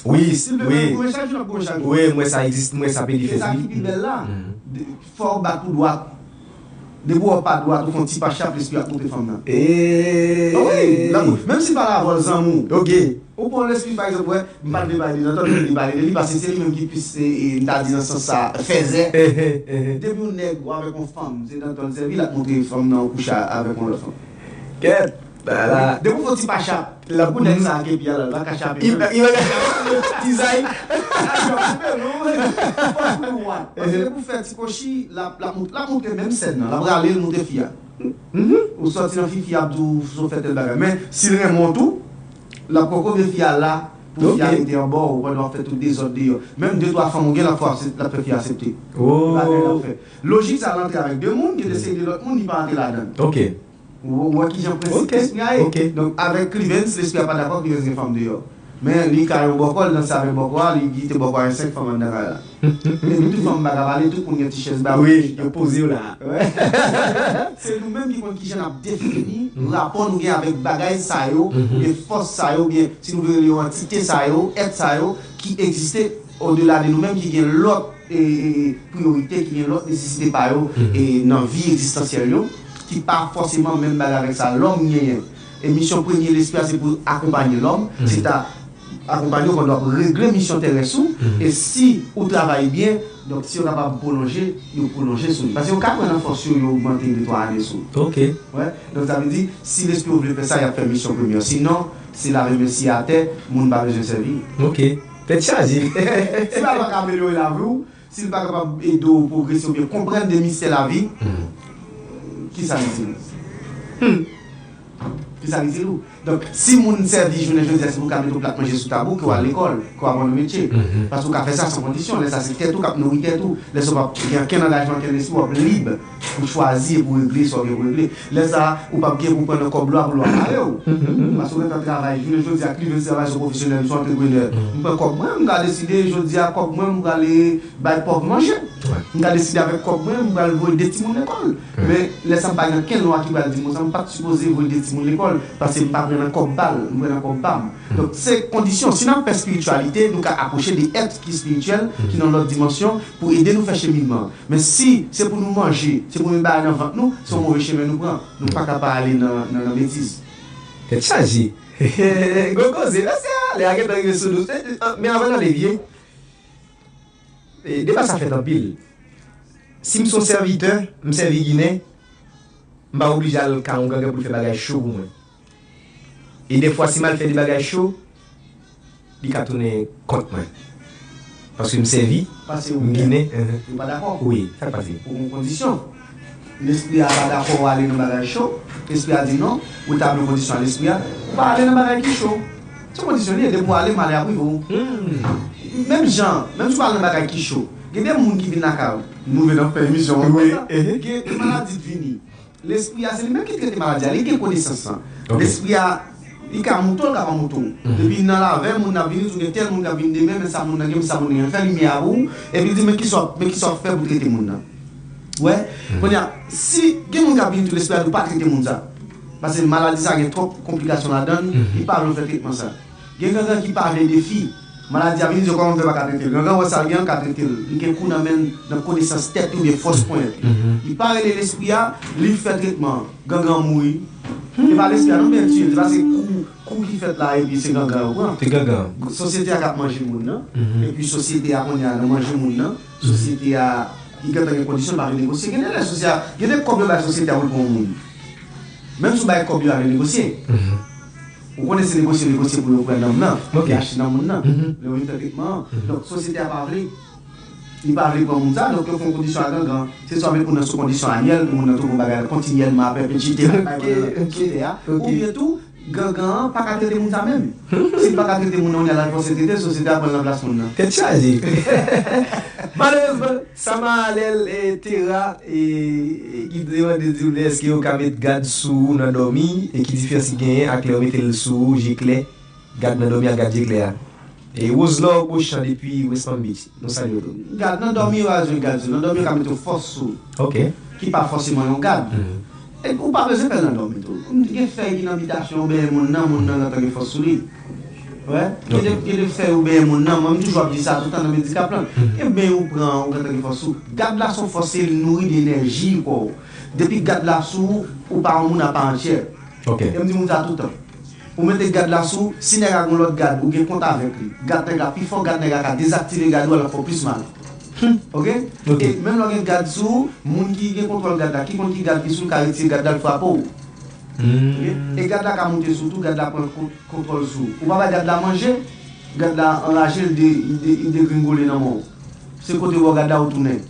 Wi, wi. Wi, m wè sa egziste, m wè sa pede fèt, wi. E sa ki pi bèl la. Fò w bat pou dwat. Depi w pa dwat, ou fè yon ti pa chap, lespri ap monte fanm nan. Wi, menm si l pa lavòl zanmi w. Ok. Ou pran lespri, pa egzanp, wè, m pa t vle pale de Dantò, m vle pale de li, paske se li menm ki plis, e, e, m ta di nan sans sa, fèzè. Depi yon nèg ou avèk yon fanm, se Dantò l sèvi, l ap montre fanm nan ou kouche avèk yon lòt fanm. Kèt. Depi w fè ti pa chap, pou nèg sa a ke pi a la, l pa ka chape menm. Tizay. Paske depi w fè ti kochi, l ap, l ap mont-, l ap montre menm sèn nan, l ap rale l montre fi a. Ou sòti nan fi, fi a ap di w si w fè tèl bagay. Men, si l renmen w tou, l ap poko vle fi a la, pou fi a rete anba w, pandan w ap fè tout dezòd deyò. Menm de twa fanm ou gen, l ap fè, l ap fè fi a aksepte. Bagay l ap fè. Lojik sa a rantre avèk de moun, gen de seri de lòt moun, li pa rantre ladan l. Ok. Ou, ou wè kijan prensip lespri a ye. Ok. Donk, avèk Clivens, lespri a pa dakò, Clivens gen fanm deyò. Men, li ka yon bòkò, li danse avèk bòkò a, li kite bòkò a gen senk fanm anndan kay la. Epi tout fanm pa ka pale, tout moun gen ti chèz ba yo. Wi, yo poze yo la. Se nou menm ki konn kijan n ap defini rapò nou gen avèk bagay sa yo, oubyen fòs sa yo, oubyen si nou vle rele yo antite sa yo, èt sa yo, ki egziste odela de nou menm, ki gen lòt, e, e, e, priyorite, ki gen lòt nesesite pa yo, e, nan vi egzistansyèl yo, ki pa fòseman menm bagay avèk sa lòm genyen. E misyon premye lespri a, se pou akonpanye lòm, se ta akonpanye w pandan w ap regle misyon terès ou, e si ou travay byen, donk si yo kapab pwolonje, yo pwolonje sou li. Paske yo ka pran nan fòs yo, yo ogmante de twa ane sou ou. Ok. Wè, donk sa vle di, si lespri w vle fè sa, y ap fè misyon premye. Sinon, se lave men siye atè, moun pa bezwen sèvi. Ok. Tèt chaje. Si bagay pa ka amelyore lavi w, si l pa kapab ede w pwogrese oubyen konprann de mistè lavi, kisa l itil? Hmm. Se sa l itil ou. Donk, si moun sèvi jounen jodi a, se pou w ka mete yon plat manje sou tab ou, ke w al lekòl, ke w aprann yon metye. Paske w ka fè sa san kondisyon. Lè sa, se tèt ou k ap nouri tèt ou. Lè sa, w p ap gen ankenn angajman, ankenn lespri, w ap lib pou chwazi e pou regle sa w gen pou regle. Lè sa, ou p ap gen pou pran nan kòb lwa pou lwa mare w. Paske w gentan travay jounen jodi a, ke li vin travay se yon pwofesyonèl, se yon antreprenè. M pran kòb mwen, m ka deside jodi a, kòb mwen, m prale bay pòv manje. M ka deside avèk kòb mwen, m pral voye de timoun lekòl. Men lè sa, m pa gen ankenn lwa ki pral di m konsa, m pa t sipoze voye de timoun lekòl, paske m pa pran nan kòb pa l, m pran nan kòb pa m. Donk, se kondisyon. Si n ap fè espirityalite, nou ka apwoche de èt ki espirityèl, ki nan lòt dimansyon, pou ede nou fè cheminman. Men si se pou nou manje, se pou nou bay nan vant nou, se yon move chemen nou pran. Nou pa ka pa ale nan, nan, nan betiz. Tèt chaje. Gwo koze, mesye a, lè a gentan rive sou nou. Men avan n ale, vye, e, deba sa fèt anpil. Si m se yon sèvitè, m sèvi Ginen, m pa oblije al ka yon gangan pou l fè bagay cho pou mwen. E dèfwa, si m al fè de bagay cho, li ka tounen kont mwen. Paske m sèvi, m Ginen. Yo pa dakò. Wi, sa k pase? Pou yon kondisyon. Lespri a pa dakò w ale nan bagay cho. Lespri a di non, ou tabli kondisyon a lespri a, ou pa ale nan bagay ki cho. Se yon kondisyon li ye, depi w ale, malè ap rive w. Menm jan, menm si w ale nan bagay ki cho, gen de moun ki vin lakay ou, nou vin nan fè emisyon an konsa, gen de maladi k vini. Lespri a, se li menm ki trete maladi a, li gen konesans lan. Lespri a, li ka moute w, li ka pa moute w. Depi nan lavè, moun nan vini, di w gen tèl moun k ap vin demen, men sa moun nan gen, men sa moun nan gen. Fè limyè a pou ou, epi l di, men kisa w ap, men kisa w ap fè pou trete moun nan. Wè? Kounye a, si gen moun k ap vini tou, lespri a di w pa trete moun sa. Paske maladi sa gen twòp konplikasyon ladan l, li pa vle w fè tretman sa. Gen gangan ki pa vle defi. Maladi a vini, di yo kòman m fè pa ka trete l. Gangan wè sa l gen an, l ka trete l. Li gen kou nan men l, nan konesans tèt li oubyen fòs ponyèt li. Li pa rele lespri a, li fè tretman an. Gangan an mouri. E pa lespri a non, men l tiye l. Se paske kou, kou ki fèt la, epi se gangan yo pran. Se gangan. Sosyete a k ap manje moun nan. Epi sosyete a kounye a nan manje moun nan. Sosyete a, li gentan gen kondisyon, l pa vle negosye. Gen de lè sosyete a, gen de kòb yo bay sosyete a pou l pran yon moun. Menm si w bay kòb yo, ale negosye. Ou konnen se negosye, negosye pou yo pran nanm nan, pou yo achte nanm moun nan. Lè yo vin fè tretman an. Donk, sosyete a pa vle. Li pa vle pran moun sa, donk yo fè yon kondisyon a gangan. Se swa met moun nan sou kondisyon anyèl, pou moun nan tounen yon bagay kontinyèlman a pèpetite, bay moun nan sou tè a. Oubyen tou, gangan an pa ka trete moun sa menm. Si l pa ka trete moun nan, kounye a l al fòse trete l, sosyete a pran l nan plas moun nan. Tèt chaje. Malerezman, Sama Alèl, e, Tera, e, e, ki te mande di w lè èske yo ka met gad sou ou nan dòmi, e ki diferans ki genyen ak lè yo mete l sou ou, je klè, gad nan dòmi ak gad je klè a. E Roselor Beauchamp depi West Palm Beach, nou salye w tou. Gad nan dòmi yo pa bezwen gad sou, nan dòmi yo ka mete yon fòs sou ou. Ki pa fòseman yon gad. E ou pa bezwen fè l nan dòmi tou. Gen fèy ki nan bitasyon ou benyen moun nan, moun nan gentan gen fòs sou li. Wè, gen de, gen de fèy ou benyen moun nan, mwen m toujou ap di sa toutan nan medikap lan. Gen benyen ou pran, ou gentan gen fòs sou. Gad la se yon fòs, se li nouri de enèji kò w. Depi gad la sou ou, ou pa yon moun apa antyè. E m di moun sa toutan. Ou mete gad la sou ou, si nèg la gen yon lòt gad, ou gen kont avèk li. Gad nèg la pi fò, gad nèg la ka dezaktive gad ou, al ap fè w plis mal. Oke? E menm lè w gen gad sou ou, moun ki gen kontwòl gad la, ki konn ki gad ki sou l, ka retire gad la, l frape w. Oke? E gad la ka moute sou tou, gad la pran kont-, kontwòl sou ou. Ou pa bay gad la manje, gad la anraje, l de-, l de-, l degringole nan men w. Se kote w bò gad la ou tounen.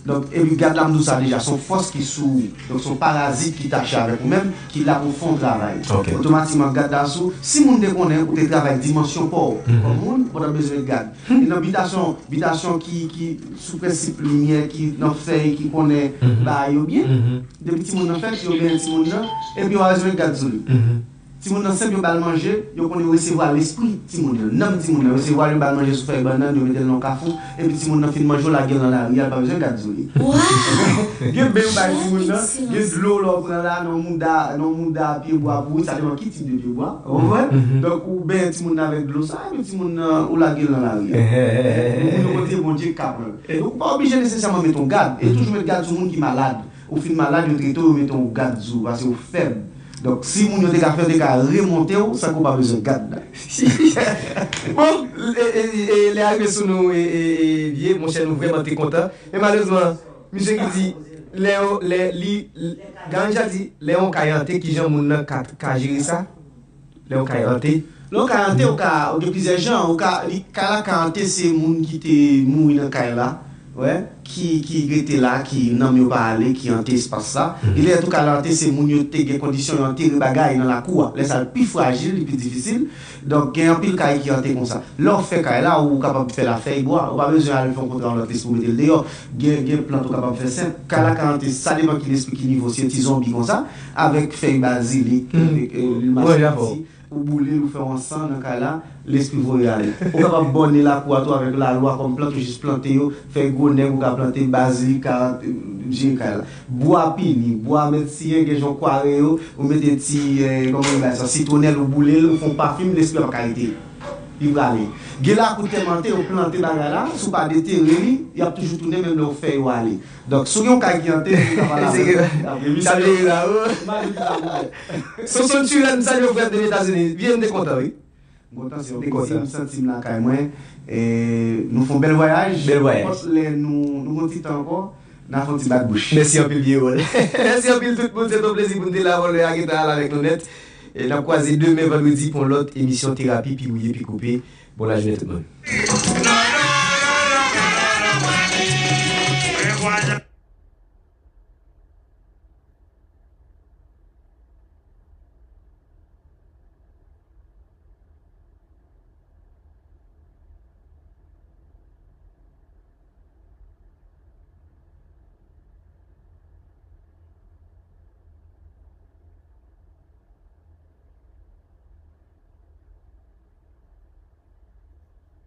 Donk, epi gad la, m di w sa deja, se yon fòs ki sou ou. Donk, se yon parazit ki tache avèk ou menm, ki la pou fè yon travay. Otomatikman, gad la sou ou. Si moun te konnen ou te travay dimansyon pa w kòm moun, ou pa t ap bezwen gad. E nan bitasyon, bitasyon ki, ki sou prensip limyè, ki nan fèy, ki konnen bagay yo byen, depi timoun nan fèt, yo benyen timoun nan, epi yo pa bezwen gad sou li. Timoun nan senp, yo ba l manje, yo konnen yo resevwa lespri timoun nan, nanm timoun nan, yo resevwa l, yo ba l manje sou fèy bannann, yo mete l nan yon kafou, epi timoun nan fin manje, yo lage l nan lari a, l pa bezwen gad sou li. Gen ben yo bay timoun nan, gen dlo lè w pran la, nan yon mouda, nan yon mouda pye bwa pouri, sa depann ki tip de pye bwa, ou konprann? Donk, ou benyen timoun nan avèk dlo sa, epi timoun nan, ou lage l nan lari a. Ou, ou, ou kote Bondye k ka pran l. Donk, ou pa oblije nesesèman mete yon gad, e toujou met gad sou moun ki malad. Ou fin malad, yo trete w, yo mete yon gad sou ou, paske ou fèb. Donk, si moun yo te ka fè, yo te ka remonte w, sa ke w pa bezwen gad la. Bon, e, e, e, lè a rive sou nou, e, e, e, vye, monchè, nou vrèman te kontan. Men malerezman, misye ki di, lè yo, lè li, Garanja di, lè yon kay ante, kijan moun nan ka, ka jere sa? Lè yon kay ante. Lè yon kay ante, ou ka, ou gen plizyè jan. Ou ka, li, kay la ka ante, se moun ki te mouri nan kay la. wè, ki, ki rete la, ki nanm yo pa ale, ki ante espas sa. Li lè tou ka ante se moun yo te gen kondisyon yo antere bagay nan lakou a. Lè sa l pi frajil, li pi difisil. Donk, gen anpil kay ki ante konsa. Lè w fè kay la, ou kapab fè l a fèy bwa. Ou pa bezwen al fè yon kontra yon lòt lespri pou mete l deyò. Gen, gen plant ou kapab fè senp. Kay la ka ante, sa depann ki lespri, ki nivo, si se ti zonbi konsa, avèk fèy bazilik, avèk, e, lil masisi, ou boule l, ou fè yon ansan nan kay la, lespri voye ale. Ou kapab bòne lakou a tou avèk lalwa kòm plant, ou jis plante yo, fèy gwo nèg, ou ka plante bazilik, ka, e, jere kay la. Bwa pini, bwa mèt siyen, gen jan w kware yo, ou mete ti, e, kòman yo bay sa, sitwonèl, ou boule l, ou fè yon pafim, lespri a pa ka rete. Li prale. Gen lakou tèlman ante, yo plante bagay la, si w pa detere li, y ap toujou tounen, menm lè w fè yo ale. Donk, si w gen yon kay ki ante, ou ka pale avè l. Apre misye, m al di sa pou mwen. Sonson Chilè, m salye w, frè m, depi Etazini. Byen, m te kontan, wi. M kontan, se yon plezi, m santi m lakay mwen. E, nou fè yon bèl vwayaj. Bèl vwayaj. Nenpòt lè nou, nou gen yon ti tan ankò, n a fè yon ti bat bouch. Mèsi anpil, Vye Wòl. Mèsi anpil, tout moun. Se te yon plezi pou n te la, Wòl la gentan al avèk nou nèt. E n ap kwaze demen, vandredi, pou yon lòt emisyon terapi, pi wouye, pi koupe. Bon lajounen, tout moun.